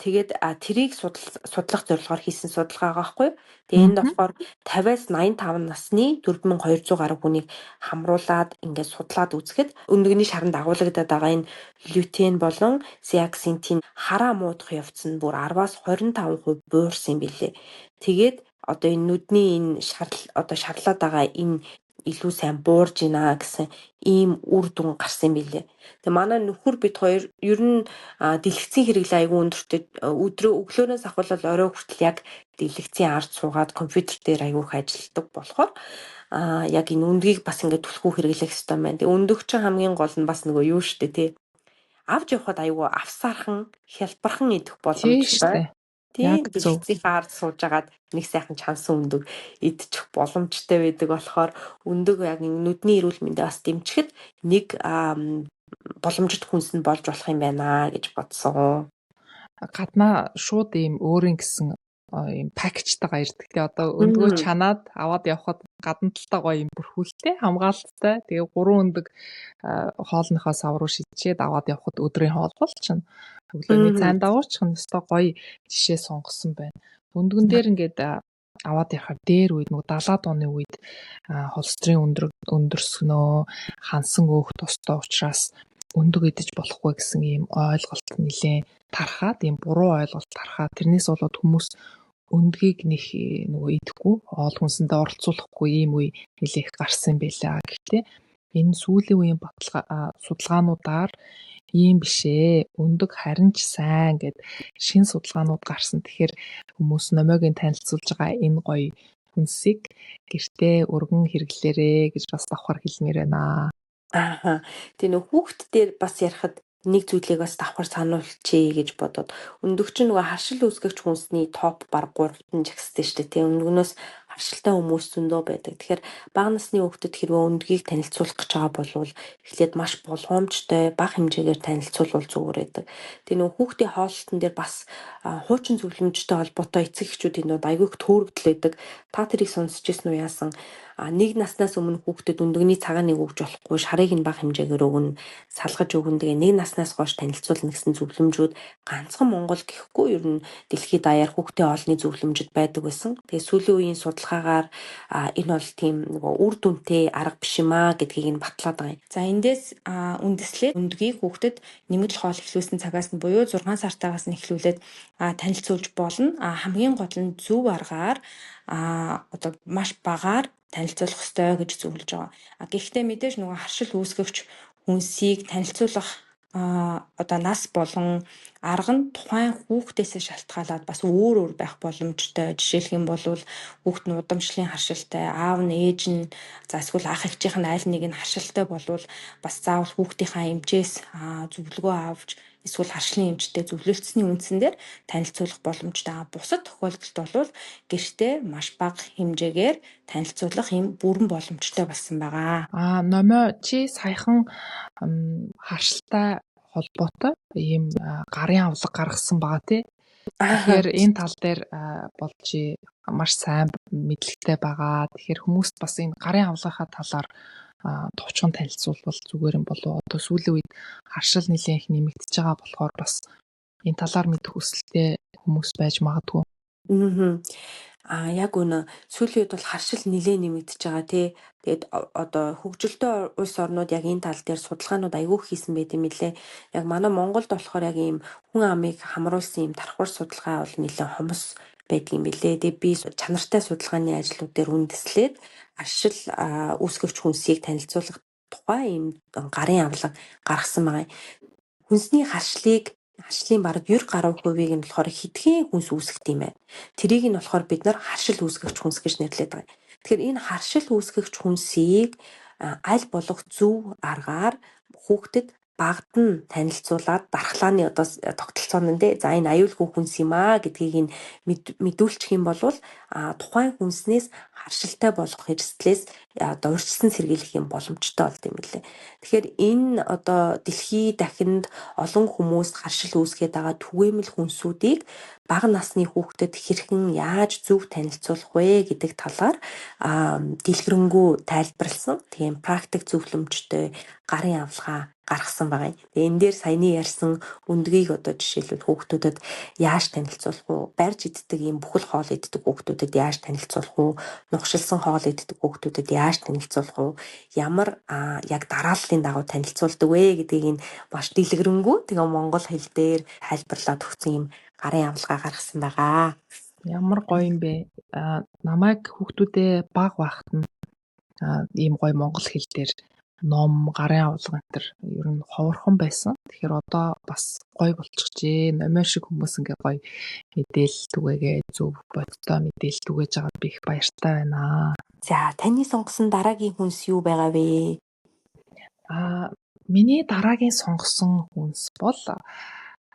Тэгээд тэрийг судлах зорилгоор хийсэн судалгаа байгаа байхгүй юу. Тэгээ энд болохоор 50-аас 85 насны 4200 гаруй хүнийг хамруулад ингээд судлаад үзэхэд өндөгний шаранд агуулгадаад байгаа энэ лютеин болон зеаксантин хараа муудах явц нь бүр 10-аас 25% буурсан юм билээ. Тэгээд Одоо энэ нүдний энэ шарл одоо шарлаад байгаа энэ илүү сайн буурж гинэ гэсэн ийм үр дүн гарсан юм билээ. Тэгээ манай нөхөр бид хоёр ер нь дэлгэцийн хэрэглээ айгүй өндөртэй, өдрөө өглөөнөөс ахуулаад орой хүртэл яг дэлгэцийн ард суугаад компьютер дээр айгүй их ажилладаг болохоор яг энэ өндгийг бас ингээд түлхүү хэрэглэх хэрэгтэй байна. Тэгээ өндөг чинь хамгийн гол нь бас нөгөө юу штэ тий. Авч явхад айгүй авсаархан, хялбархан идэх боломжтой. Тийм, дэлгэцийн ард сууж агаад нэг сайхан чансан өндөг идчих боломжтой байдаг болохоор өндөг яг нүдний эрүүл мэндээ бас дэмжихэд нэг боломжит хүнс нь болж болох юм байна гэж бодсон. Гаднаа шууд ийм өөрийн гэсэн ийм пакэжтэйгээ ирдэг. Тэгээ одоо өндгөө чанаад аваад явхад гадна талдаа гоё юм бүрхүүлтэй, хамгаалттай. Тэгээ 3 өндөг хоолныхоо сав руу шидчихэд аваад явхад өдрийн хоол болчихно. Өглөөний цайнд давуучих нь өстой гоё жишээ сонгосон байна. Өндгөн дээр ингээд аваад явхаар дээр үед нөгөө 70-аад оны үед холестерин өндөрснөө, хансан өөх тустай учраас өндөг идэж болохгүй гэсэн ийм ойлголт нэлээд тархаад, ийм буруу ойлголт тархаад тэрнээс болоод хүмүүс өндгийг нэх нөгөө идэхгүй, хоол хүнсэндээ оролцуулахгүй ийм үе нэлээх гарсан байлаа. Гэхдээ энэ сүүлийн үеийн баталгаа судалгаануудаар ийм биш ээ. Өндөг харин ч сайн гэд шин судалгаанууд гарсан. Тэгэхээр хүмүүс номиогийн танилцуулж байгаа энэ гоё хүнсийг гэртээ өргөн хэрэглээрээ гэж бас давхар хэлмээр байна. Ааха. Тэгээ нөх хүүхд дээр бас ярихад нэг зүйлийг бас давхар сануулчихъя гэж бодоод, өндөг чинь нөгөө харшил үүсгэгч хүнсний топ баг 3-т нь жагсдаг шүү дээ. Тийм, өндгөнөөс харшилтай хүмүүс зөндөө байдаг. Тэгэхээр бага насны хүүхдэд хэрвээ өндгийг танилцуулах гэж байгаа болвол эхлээд маш болгоомжтой, бага хэмжээгээр танилцуулбал зүгээр байдаг. Тэгээ нөгөө хүүхдийн хооллолтон дээр бас хуучин зөвлөмжтэй холбоотой эцэг эхчүүдийн дунд айгүй их төөрөгдөл байдаг. Та тэрийг сонсч ирсэн үү, яасан? Нэг наснаас өмнө хүүхдэд өндөгний цагааныг өгж болохгүй, шарыг нь бага хэмжээгээр өгнө, салгаж өгнө. Тэгээ нэг наснаас хойш танилцуулна гэсэн зөвлөмжүүд ганцхан Монгол гэхгүй ер нь дэлхийд даяар хүүхдийн хоолны зөвлөмжөд байдаг байсан. Тэгээ сүүлийн үеийн судалгаагаар энэ бол тийм нөгөө үр дүнтэй арга биш юм аа гэдгийг нь батлаад байгаа юм. За, эндээс үндэслээд өндгийг хүүхдэд нэмэгдэл хоол эхлүүлсэн цагаас нь буюу 6 сартаагаас нь эхлүүлээд танилцуулж болно. Хамгийн гол нь зөв аргаар, одоо маш багаар танилцуулах ёстой гэж зөвлөж байгаа. Гэхдээ мэдээж нөгөө харшил үүсгэгч хүнсийг танилцуулах одоо нас болон арга нь тухайн хүүхдээсээ шалтгаалаад бас өөр өөр байх боломжтой. Жишээлх юм бол хүүхд нь удамшлын харшилтай, аав нь, ээж нь, за эсвэл ах эгчийнх нь аль нэг нь харшилтай болвол бас заавал хүүхдийнхаа эмчээс зөвлөгөө авч эсвэл харшлын эмчтэй зөвлөлдсөний үндсэн дээр танилцуулах боломжтой. Бусад тохиолдолд бол гэртээ маш бага хэмжээгээр танилцуулах юм бүрэн боломжтой болсон байгаа. Номио, чи саяхан харшилтай холбоотой ийм гарын авлага гаргасан байгаа тий. Тэгэхээр энэ тал дээр бол чи маш сайн мэдлэгтэй байгаа. Тэгэхээр хүмүүст бас энэ гарын авлагынхаа талаар товчхон танилцуулбал зүгээр юм болов уу? Одоо сүүлийн үед харшил нэлээн их нэмэгдэж байгаа болохоор бас энэ талаар мэдэх хүсэлтэй хүмүүс байж магадгүй. Яг үнэ. Сүүлийн үед бол харшил нэлээн нэмэгдэж байгаа тий. Тэгээд одоо хөгжилтэй улс орнууд яг энэ тал дээр судалгаанууд айгүй их хийсэн байт юм билээ. Яг манай Монголд болохоор яг ийм хүн амыг хамруулсан ийм тархвар судалгаа бол нэлээн хомос байдаг юм билээ. Тэгээ би чанартай судалгааны ажлууд дээр үндэслээд харшил үүсгэгч хүнсийг танилцуулах тухай ийм гарын авлага гаргасан байгаа юм. Хүнсний харшлыг, харшлын бараг 90 гаруй хувийг нь болохоор хитгэн хүнс үүсгэх юм байна. Тэрийг нь болохоор бид нар харшил үүсгэгч хүнс гэж нэрлэдэг байгаа. Тэгэхээр энэ харшил үүсгэгч хүнсийг аль болох зөв аргаар хүүхдэд багад нь танилцуулаад дархлааны одоо тогтолцоон нь те, за энэ аюулгүй хүнс юм аа гэдгийг нь мэдүүлчих юм бол тухайн хүнснээс харшилтай болох эрсдлээс одоо урьдчилан сэргийлэх юм боломжтой болд юм билээ. Тэгэхээр энэ одоо дэлхий дахинд олон хүмүүс харшил үүсгээд байгаа түгээмэл хүнсүүдийг бага насны хүүхдэд хэрхэн яаж зөв танилцуулах вэ гэдэг талаар дэлгэрэнгүй тайлбарласан тийм практик зөвлөмжтэй гарын авлага гаргасан байгаа юм. Тэгээ энэ дээр саяны ярьсан өндгийг одоо жишээлбэл хүүхдүүдэд яаж танилцуулах уу, барьж иддэг ийм бүхэл хоол иддэг хүүхдүүдэд яаж танилцуулах уу, нухшилсан хоол иддэг хүүхдүүдэд яаж танилцуулах уу, ямар яг дарааллын дагуу танилцуулдаг вэ гэдгийг энэ маш дэлгэрэнгүй тэгээ монгол хэл дээр тайлбарлаад өгсөн ийм гарын авлага гаргасан байгаа. Ямар гоё юм бэ? Намайг хүүхдүүдээ бага байхад нь ийм гоё монгол хэл дээр ном, гарын авлага энэ төр ер нь ховорхон байсан. Тэгэхээр одоо бас гоё болчихжээ. Номио шиг хүмүүс ингээ гоё мэдээлэл түгээгээ, зөв бодиттой мэдээлэл түгээж байгаад би их баяртай байна. За, таны сонгосон дараагийн хүнс юу байгаа вэ? Миний дараагийн сонгосон хүнс бол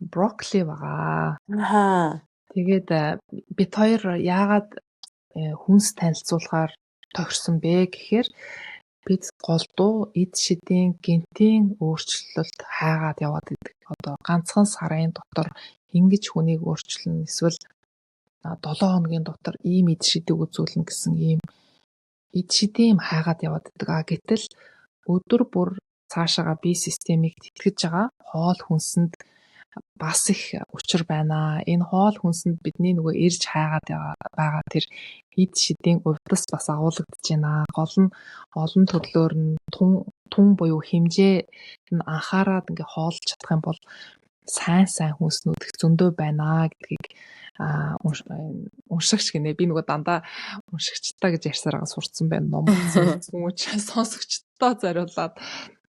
брокколи байгаа. Тэгээд бид хоёр яагаад хүнс танилцуулахаар тохирсон бэ гэхээр бид голдуу эд шидийн гентийн өөрчлөлт хайгаад яваад идэг. Одоо ганцхан сарын дотор ингэж хүнийг өөрчилнө, эсвэл 7 хоногийн дотор ийм эд шидийг үзүүлнэ гэсэн ийм эд шидийн юм хайгаад яваад идэг. Гэтэл өдөр бүр цаашаага бие системийг тэтгэж байгаа хоол хүнсэнд бас их учир байна. Энэ хоол хүнсэнд бидний нөгөө ирж хайгаад байгаа тэр эд шидийн увдас бас агуулгадж байна. Гол нь олон төрлөөр нь тун буюу хэмжээ нь анхаарад ингээ хоолж чадах юм бол сайн хүнснүүд их зөндөө байна гэдгийг уншигч гинэ. Би нөгөө дандаа уншигчдаа гэж ярьсаар байгаа сурцсан байна. Ном хүмүүс сонсогчдоо зориулаад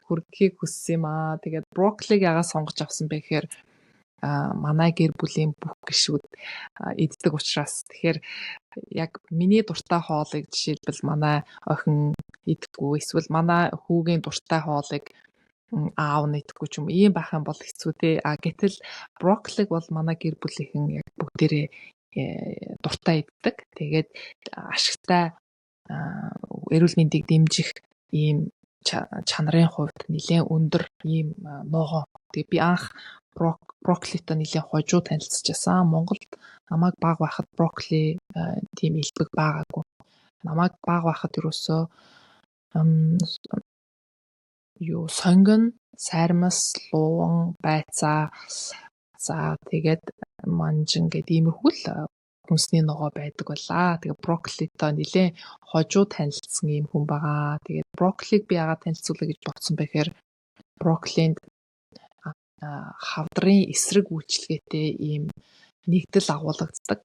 хүргэхийг хүссэн юм аа. Тэгээд брокколиг яагаад сонгож авсан бэ гэхээр манай гэр бүлийн бүх гишүүд иддэг учраас. Тэгэхээр яг миний дуртай хоолыг жишээлбэл манай охин идэхгүй, эсвэл манай хүүгийн дуртай хоолыг аав нь идэхгүй ч юм ийм байх юм бол хэцүү те. Гэтэл брокколиг бол манай гэр бүлийнхэн яг бүгдээрээ дуртай иддэг. Тэгээд ашигтай, эрүүл мэндийг дэмжих ийм чанарын хувьд нэлээд өндөр ийм ногоон. Тэгээ би анх брокколитой нэлээд хожуу танилцж байсан. Монголд намайг бага байхад брокколи тийм элбэг байгаагүй. Намайг бага байхад ерөөсөө юу сонгон, сайрмас, лууван, байцаа, за тэгээд манжин гэдэг иймэрхүү л хүнсний ногоо байдаг байлаа. Тэгээ брокколитой нэлээд хожуу танилцсан ийм хүн байгаа. Тэгээд брокколиг би яагаад танилцуулъя гэж бодсон бэ гэхээр брокколинд хавдрын эсрэг үйлчилгээтэй ийм нэгдэл агуулгаддаг.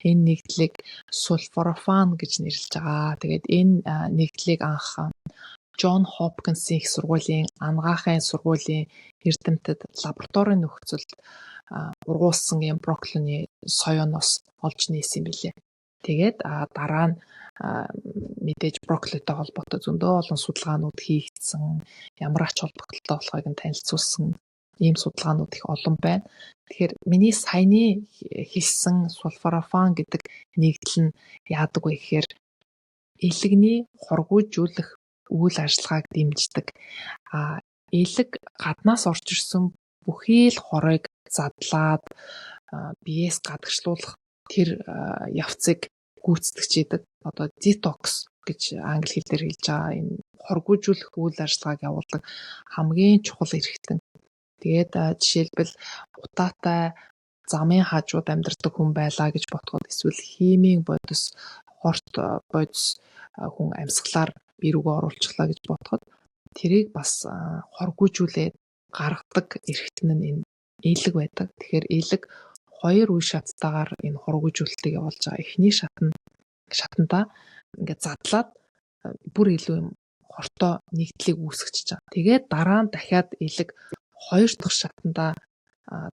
Энэ нэгдлийг сульфорафан гэж нэрлэж байгаа. Тэгээд энэ нэгдлийг анх Джон Хопкинсийн их сургуулийн анагаахын сургуулийн эрдэмтэд лабораторийн нөхцөлд ургуулсан ийм брокколины соёоноос олж нээсэн юм билээ. Тэгээд дараа нь мэдээж брокколитой холбоотой зөндөө олон судалгаанууд хийгдсэн, ямар ач холбогдолтой болохыг нь танилцуулсан ийм судалгаанууд их олон байна. Тэгэхээр миний саяны хэлсэн сульфорафан гэдэг нэгдэл нь яадаг вэ гэхээр элэгний хоргуйжуулах үйл ажиллагааг дэмждэг. Элэг гаднаас орж ирсэн бүхий л хорыг задлаад биеэс гадагшлуулах тэр явцыг гүйцэтгэж идэг. Одоо детокс гэж англи хэл дээр хэлж байгаа энэ хоргуйжуулах үйл ажиллагааг явуулдаг хамгийн чухал эрхтэн. Тэгээд жишээлбэл утаатай замын хажууд амьдардаг хүн байлаа гэж бодоход эсвэл химийн бодис, хорт бодис хүн амьсгалаар бие рүүгээ оруулчихлаа гэж бодоход тэрийг бас хоргуйжүүлээд гаргадаг эрхтэн нь энэ элэг байдаг. Тэгэхээр элэг хоёр үе шаттайгаар энэ хоргуйжуулалтыг явуулж байгаа. Эхний шатандаа ингээд задлаад бүр илүү юм хортой нэгдлийг үүсгэж байгаа. Тэгээд дараа нь дахиад элэг хоёр дахь шатандаа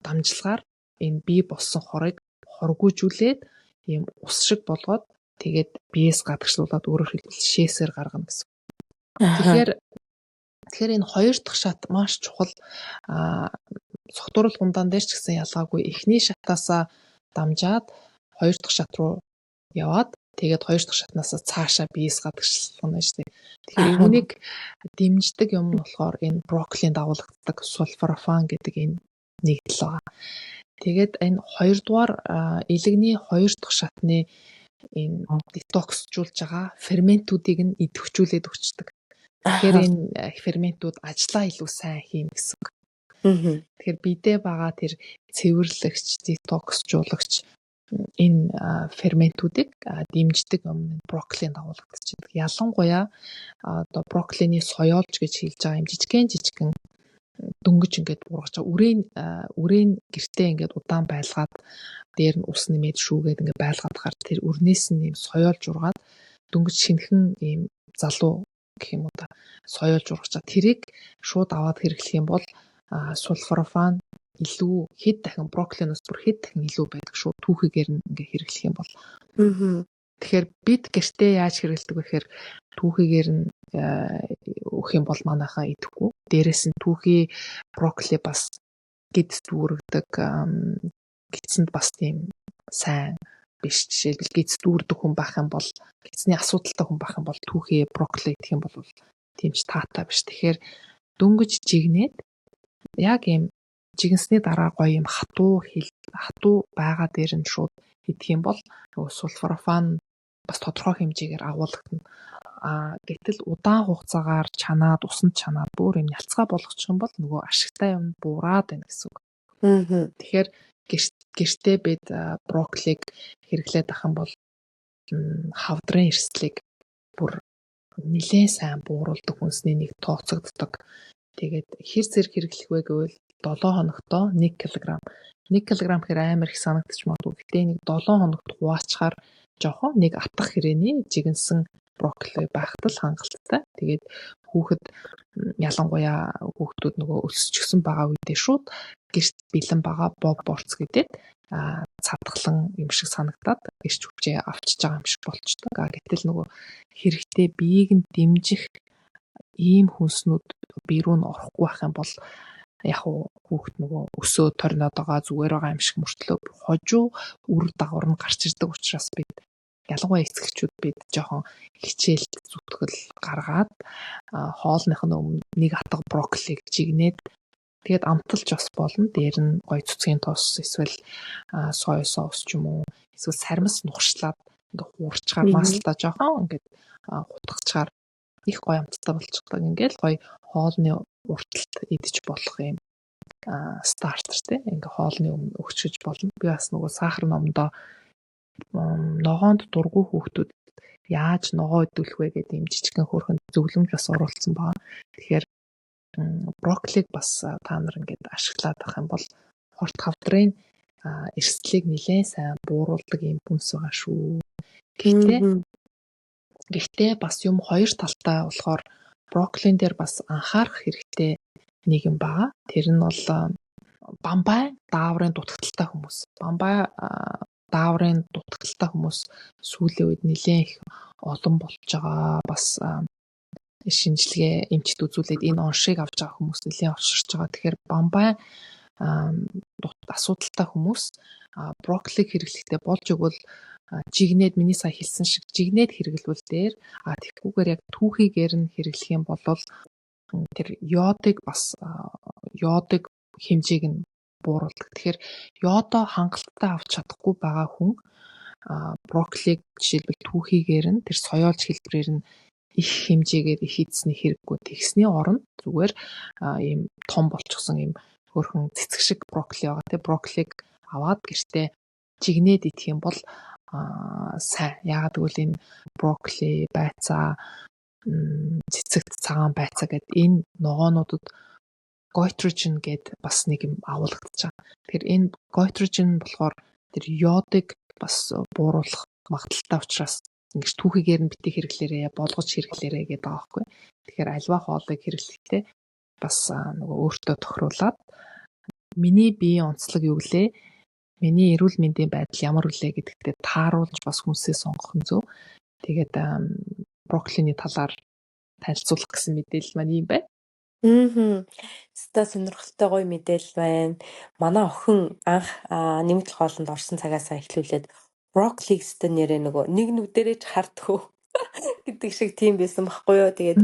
дамжлагаар энэ бий болсон хорыг хоргуйжүүлээд ийм ус шиг болгоод тэгээд биеэс гадагшлуулад өөрөөр хэлбэл шээсээр гаргана гэсэн. Тэгэхээр энэ хоёр дахь шат маш чухал. Согтуурал гундаан дээр ч гэсэн ялгаагүй эхний шатаасаа дамжаад хоёр дахь шат руу яваад тэгээд хоёр дахь шатнаасаа цаашаа биеэс гадагшлах нь шүү дээ. Тэгэхээр үүнийг дэмждэг юм нь болохоор энэ брокколинд агуулгадаг сульфорафан гэдэг энэ нэгдэл байгаа. Тэгээд энэ хоёрдугаар элэгний хоёр дахь шатны энэ детоксжуулж байгаа ферментүүдийг нь идэвхжүүлээд өгчдөг. Тэгэхээр энэ ферментүүд ажлаа илүү сайн хийн гэсэн үг. Тэгэхээр бидээ байгаа тэр цэвэрлэгч, детоксжуулагч энэ ферментүүдийг дэмждэг юм брокколинд агуулгадчихдаг. Ялангуяа одоо брокколины соёолж гэж хэлж байгаа юм жижигхэн Дөнгөж ингээд буургаж байгаа. Үрээн гэртээ ингээд удаан байлгаад дээр нь ус нэмээд шүүгээд ингээд байлгаад хахаар тэр үрнээс нь ийм соёолж ургаад дөнгөж шинэхэн ийм залуу гэх юм уу та соёолж ургаж байгаа. Тэрийг шууд аваад хэрэглэх юм бол сульфорафан илүү хэд дахин брокколиноос бүр хэд дахин илүү байдаг шүү. Түүхийгээр нь ингээ хэрэглэх юм бол. Тэгэхээр бид гэртээ яаж хэрэглэдэг вэ гэхээр түүхийгээр нь өгөх юм бол манайхаа идэхгүй. Дээрээс нь түүхий брокколи бас гидс дүүргэдэг, гидсэнд бас тийм сайн биш. Жишээлбэл гидс дүүрдэг хүн байх юм бол, гидсний асуудалтай хүн байх юм бол түүхий брокколи идэх юм бол тийм ч таатай биш. Тэгэхээр дөнгөж жигнээд яг ийм жигнэсний дараа гоё юм хатуу хатуу байгаа дээр нь шууд идэх юм бол нөгөө сульфорафан бас тодорхой хэмжээгээр агуулгадана. А гэтэл удаан хугацаагаар чанаад усанд чанаад бүр юм нялцгай болгочих юм бол нөгөө ашигтай юм буураад байна гэсэн үг. Тэгэхээр гэртээ бид брокколиг хэрэглээд ах юм бол хавдрын эрсдлийг бүр нэлээд сайн бууруулдаг хүнсний нэг тооцогддог. Тэгээд хэр зэрэг хэрэглэх вэ гэвэл 7 хоногтоо 1 кг. 1 кг гэхээр амар их санагдчих магадгүй. Гэтэ нэг 7 хоногт хуваачаар жоохон нэг атах хэрээний жигэнсэн брокколи байхад л хангалттай. Тэгээд хүүхэд ялангуяа хүүхдүүд нөгөө өлсчихсөн байгаа үедээ шууд гэрт бэлэн байгаа боб борц гэдэг цадгалан юм шиг санагдаад ирч хүчээ авчиж байгаа юм шиг болчдөг. А гэтэл нөгөө хэрэгтэй биеийг нь дэмжих ийм хүнснүүд бие рүү нь орохгүй байх юм бол яг уу хүүхэд нөгөө өсөө торноод байгаа зүгээр байгаа юм шиг мөртлөө хожуу үр дагавар нь гарч ирдэг учраас бид ялангуяа эцэгчүүд бид жоохон хичээл зүтгэл гаргаад хоолных нь өмнө нэг атга брокколиг жигнээд тэгээд амталж бас болно. Дээр нь гоё цэцгийн тос эсвэл соя соус ч юм уу эсвэл сармис нухшлаад ингээ хуурчгаар маслаа жоохон ингээд хутгачаар их гоё амттай болчихдог. Ингээл гоё хоолны урталт идэж болох юм стартер тий ингээ хоолны өмнө өгчөж болно. Би бас нөгөө сахар номдоо ногоонд дургүй хүүхдүүд яаж ногоо идүүлэх вэ гэдэг юм жижигхэн хөөрхөн зөвлөмж бас оруулсан байгаа. Тэгэхээр брокколиг бас та нар ингээд ашиглаад байх юм бол хорт хавдрын эрсдлийг нэлээд сайн бууруулдаг юм хүнс байгаа шүү. Гэхдээ бас юм хоёр талтай болохоор брокколин дээр бас анхаарах хэрэгтэй нэг юм байгаа. Тэр нь бол бамбай дааврын дутагдaltaй хүмүүс. Бамбай дааврын дутагдaltaй хүмүүс сүүлийн үед нэлээд их олон болж байгаа. Бас шинжилгээ эмчит үзүүлээд энэ оншийг авч байгаа хүмүүс нэлээд олширч байгаа. Тэгэхээр бамбай асуудалтай хүмүүс брокколиг хэрэглэхдээ болж игэл жигнээд миний сая хэлсэн шиг жигнээд хэрэглүүл дээр тэгхгүйгээр яг түүхийгээр нь хэрэглэх юм бол тэр йодыг бас йодыг хэмжээг нь бууруулдаг. Тэгэхээр йодоо хангалттай авч чадахгүй байгаа хүн брокколиг жишээлбэл түүхийгээр нь тэр соёолж хэлбэрээр нь их хэмжээгээр их идсэний хэрэггүй. Тэгсний оронд зүгээр ийм том болчихсон ийм хөөрхөн цэцэг шиг брокколи байгаа. Тэр брокколиг аваад гэртээ жигнээд идэх юм бол сайн. Яагаад гэвэл энэ брокколи, байцаа, цэцэгт цагаан байцаа гэдэг энэ ногоонуудад гойтрожен гэд бас нэг юм агуулгадж байгаа. Тэгэхээр энэ гойтрожен болохоор тэр йодыг бас бууруулах магадлалтай учраас ингэж түүхийгээр нь битгий хэрэглээрээ, болгож хэрэглээрээ гэдэг байгаа байхгүй. Тэгэхээр альва хоолыг хэрэглэхдээ бас нөгөө өөртөө тохируулаад миний биеийн онцлог юу гэлээ, миний эрүүл мэндийн байдал ямар үлээ гэдэгтээ тааруулж бас хүнсээ сонгох нь зөв. Тэгээд брокколины талаар танилцуулах гэсэн мэдээлэл маань ийм байна. Өстой сонирхолтой гоё мэдээлэл байна. Манай охин анх нэмэлт хоолнд орсон цагаасаа эхлүүлээд брокколиг өстой нэрээ нөгөө нэг нүдэрээ ч хардггүй гэдэг шиг тийм байсан байхгүй юу. Тэгээд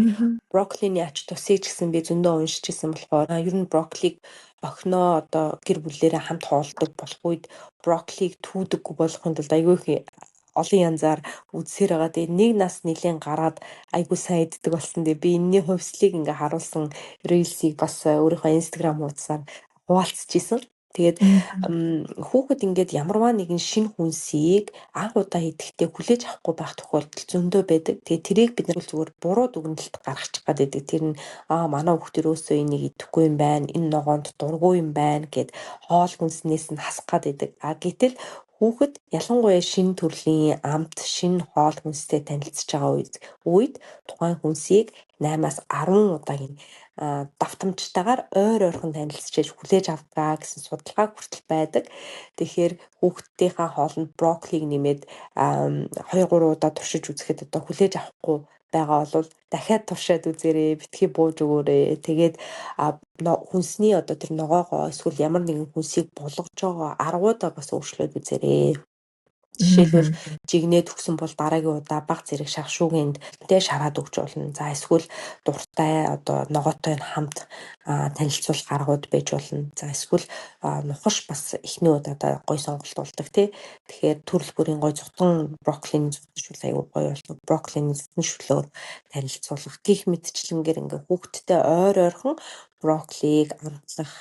брокколины ач тусыг ч гэсэн би зөндөө уншиж исэн болохоор ер нь брокколиг охиноо одоо гэр бүлээрээ хамт хоолдог болох үед брокколиг түүдэггүй болохын тулд айгүй их олон янзаар үзсээр байгаа. Тэгээд нэг нас нэлийн гараад айгүй сайн иддэг болсон. Тэгээд би энэний хувьслыг ингээ харуулсан reels-ийг бас өөрийнхөө Instagram хуудасаар хуваалцаж исэн. Тэгээд хүүхэд ингээд ямарваа нэгэн шинэ хүнсийг анх удаа идэхдээ хүлээж авахгүй байх тохиолдол зөндөө байдаг. Тэгээд тэрийг бид нар зүгээр буруу дүгнэлт гаргачих гээд байдаг. Тэр нь манай хүүхэд ерөөсөө энийг идэхгүй юм байна, энэ ногоонд дургүй юм байна гэд хоол хүнснээс нь хасах гээд байдаг. А гэтэл хүүхэд ялангуяа шинэ төрлийн амт, шинэ хоол хүнстэй танилцж байгаа үед тухайн хүнсийг 8-аас 10 удаагийн давтамжтайгаар ойр ойрхон танилцж хүлээж авдаг гэсэн судалгаа хүртэл байдаг. Тэгэхээр хүүхдийнхээ хоолнд брокколиг нэмээд 2 3 удаа туршиж үзэхэд одоо хүлээж авахгүй байгаа бол дахиад туршаад үзээрэй, битгий бууж өгөөрэй. Тэгээд хүнсний одоо тэр ногоогоо эсвэл ямар нэгэн хүнсийг булгаж байгаа аргуудаа бас өөрчлөөд үзээрэй. Жишээлбэл жигнээд өгсөн бол дараагийн удаа бага зэрэг шавшуугийн тэ шараад өгч болно. За эсвэл дуртай одоо ногоотой нь хамт танилцуулах аргууд байж болно. За эсвэл нухаш бас эхний удаадаа гоё сонголт болдог тий. Тэгэхээр төрөл бүрийн гоё зутан брокколины зутан шүл аягүй гоё болдог. Брокколины зутан шүлөөр танилцуулах гэх мэтчлэнгээр ингээ хүүхдтэй ойр ойрхон брокколиг амтлах,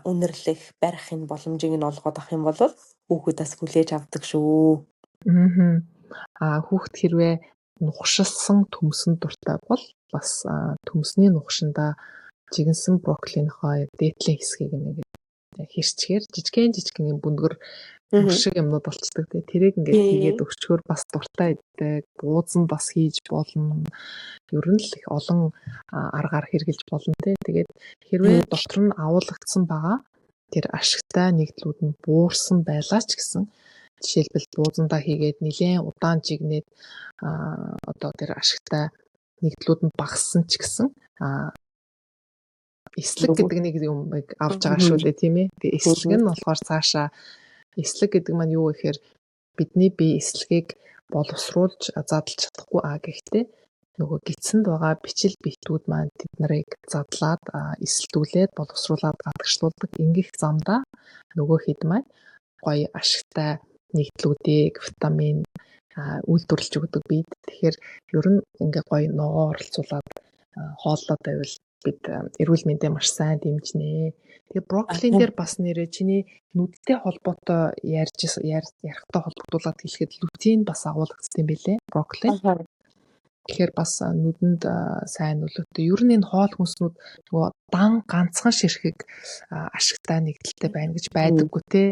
үнэрлэх, барих энэ боломжийг нь олгоод авах юм бол хүүхэд бас хүлээж авдаг шүү. Хүүхэд хэрвээ нухшилсан төмсөн дуртай бол бас төмсний нухшиндаа жигнэсэн брокколиныхоо дээдлийн хэсгийг нэг хэрчгээр жижигэн жижигэн бүндгэр мөр шиг юмнууд болцдог тий. Тэрийг ингээд хийгээд өгчхөөр бас дуртай иддэг. Буузан бас хийж болно. Ер нь л их олон аргаар хэрэгжилж болно тий. Тэгээд хэрвээ дотор нь агуулгадсан байгаа тэр ашигтай нэгдлүүд нь буурсан байлаа ч гэсэн жишээлбэл буузандаа хийгээд нэлээн удаан жигнээд одоо тэр ашигтай нэгдлүүд нь багассан ч гэсэн эслэг гэдэг нэг юмыг авч байгаа шүү дээ тийм ээ. Тэгээ эслэг нь болохоор цаашаа эслэг гэдэг маань юу гэхээр бидний бие эслэгийг боловсруулж задлж чадахгүй гэхдээ нөгөө гидсэнд байгаа бичил битүүд маань тэд нарыг задлаад эсэлдүүлээд боловсруулад гадагшлуулдаг. Ингэх замдаа нөгөө хэд маань гоё ашигтай нэгдлүүдийг витамин үйлдвэрлэж өгдөг биед. Тэгэхээр ер нь ингээ гоё ногоо оролцуулаад хооллоод байвал бид эрүүл мэндээ маш сайн дэмжинэ. Тэгээ брокколин дээр бас нэрээ чиний нүдтэй холбоотой ярьж ярихтай холбогдуулаад хэлэхэд лютеин бас агуулгадсан юм билээ. Брокколи. Тэгэхээр бас нүдэнд сайн нөлөөтэй. Ер нь энэ хоол хүнснүүд нөгөө дан ганцхан ширхэг ашигтай нэгдэлтэй байна гэж байдаггүй те.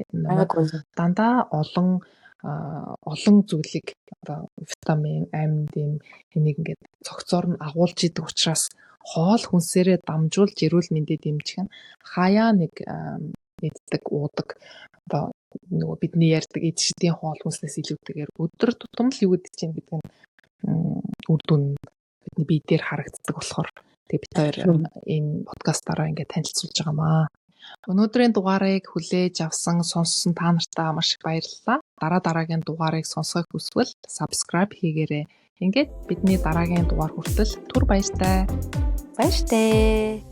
Дандаа олон олон зүйлийг одоо витамин, амин дэм энийг ингээд цогцоор нь агуулж идэг учраас хоол хүнсээрээ дамжуулж эрүүл мэндээ дэмжих нь хаяа нэг иддэг, уудаг одоо нөгөө бидний ярьдаг эд шидийн хоол хүнснээс илүүтэйгээр өдөр тутам л юу гэдэг чинь гэдэг нь үр дүн бидний бие дээр харагддаг болохоор тэгээ бид хоёр энэ подкастаараа ингээд танилцуулж байгаамаа. Өнөөдрийн дугаарыг хүлээж авсан, сонссон та нартаа маш их баярлалаа. Дараа дараагийн дугаарыг сонсохыг хүсвэл subscribe хийгээрэй. Ингээд бидний дараагийн дугаар хүртэл түр баяртай. Баяртай.